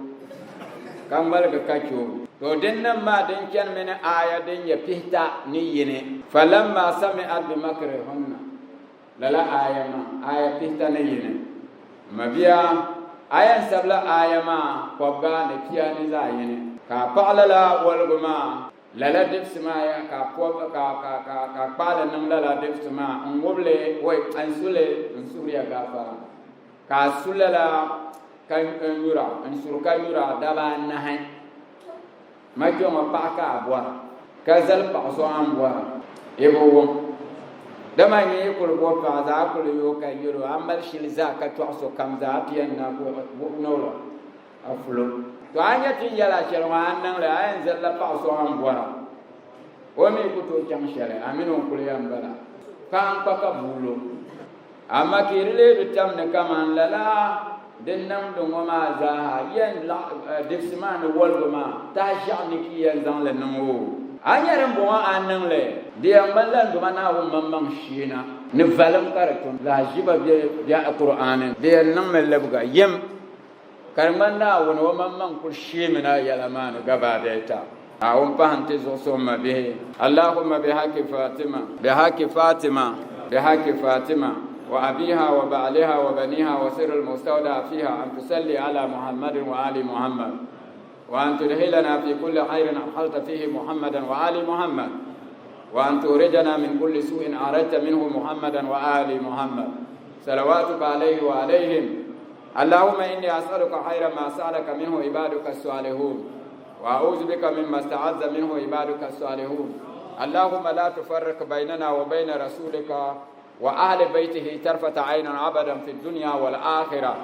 ka ŋmaligi ka chɛ o. To dinnim maa din chanimi ni aaya din nyɛ pihita ni yini. Falamma sami'at bimakrihunna. Lala aaya maa, aaya pihita ni yini. M mabia, a yɛn sabila aaya maa kɔbiga ni pia ni zaɣ yini, ka a paɣi lala woligu maa lala dibisi maa ya, ka a pɔb, ka, ka, ka, ka a kpaai li niŋ lala dibisi maa n-ŋub li, wai, n-su li, n suhiriya gaafara, ka a su lala ka n-nyura, n-suri ka nyura daba anahi. Ma kpe ŋɔ paɣa ka a bɔra, ka zali paɣ so a ni bɔra, yi bi wum. Dama nyɛ yi kuli bo paɣa zaa a kuli yooi ka yɛl o, a mali shili zaa ka tɔɣi sokam zaa, a ti yɛn na niŋ a fulo. To a nya ti ni yɛl a shɛli ŋɔ, a ni niŋ li, a yɛn zalila paɣ so a ni bɔra, o mi ku tooi chaŋ shɛli, a min o n-kuli yɛn bala, ka a ni kpa ka bua lo. Amaa ka di lee bi tam ni kaman lala din niŋdi ŋɔ maa zaaha yɛn dibisi maa ni woligu maa tahiʒiɛɣu ni ka yi yɛn zaŋ li niŋ o. A nya dimbɔŋɔ a ni niŋ li, di yɛn ŋmanila n Duuma Naawuni maŋmaŋ shee na ni valim ka di tum lahiʒiba be Kur'aani ni. Di yɛn niŋmi libiga yim, ka di ŋmani Naawuni o maŋmaŋ kul sheemina yɛla maa ni gabaadɛita. Naawuni pahi n-ti zuɣusuŋ mabihi. Allahumma bihaqi Fatima, bihaqi Fatima, bihaqi Fatima wa abiha wa ba'liha wa baniha wa sirri al-mustawda'a fiha an tusalli ala Muhammadin wa ali Muhammad wa an tudhilana fi kulli khairin adkhalta fihi Muhammadan wa ali Muhammad wa an turijana min kulli su'in arajta minhu Muhammadan wa ali Muhammad salawatuka alayhi wa alayhim Allahumma inni as'aluka khayra ma sa'alaka minhu ibaduka as-salihun وأعوذ بك مما استعاذ منه عبادك الصالحون اللهم لا تفرق بيننا وبين رسولك وأهل بيته طرفة عين أبدا في الدنيا والآخرة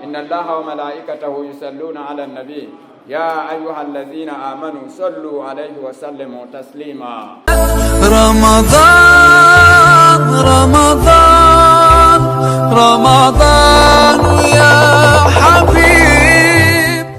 إن الله وملائكته يصلون على النبي يا أيها الذين آمنوا صلوا عليه وسلموا تسليما رمضان رمضان رمضان.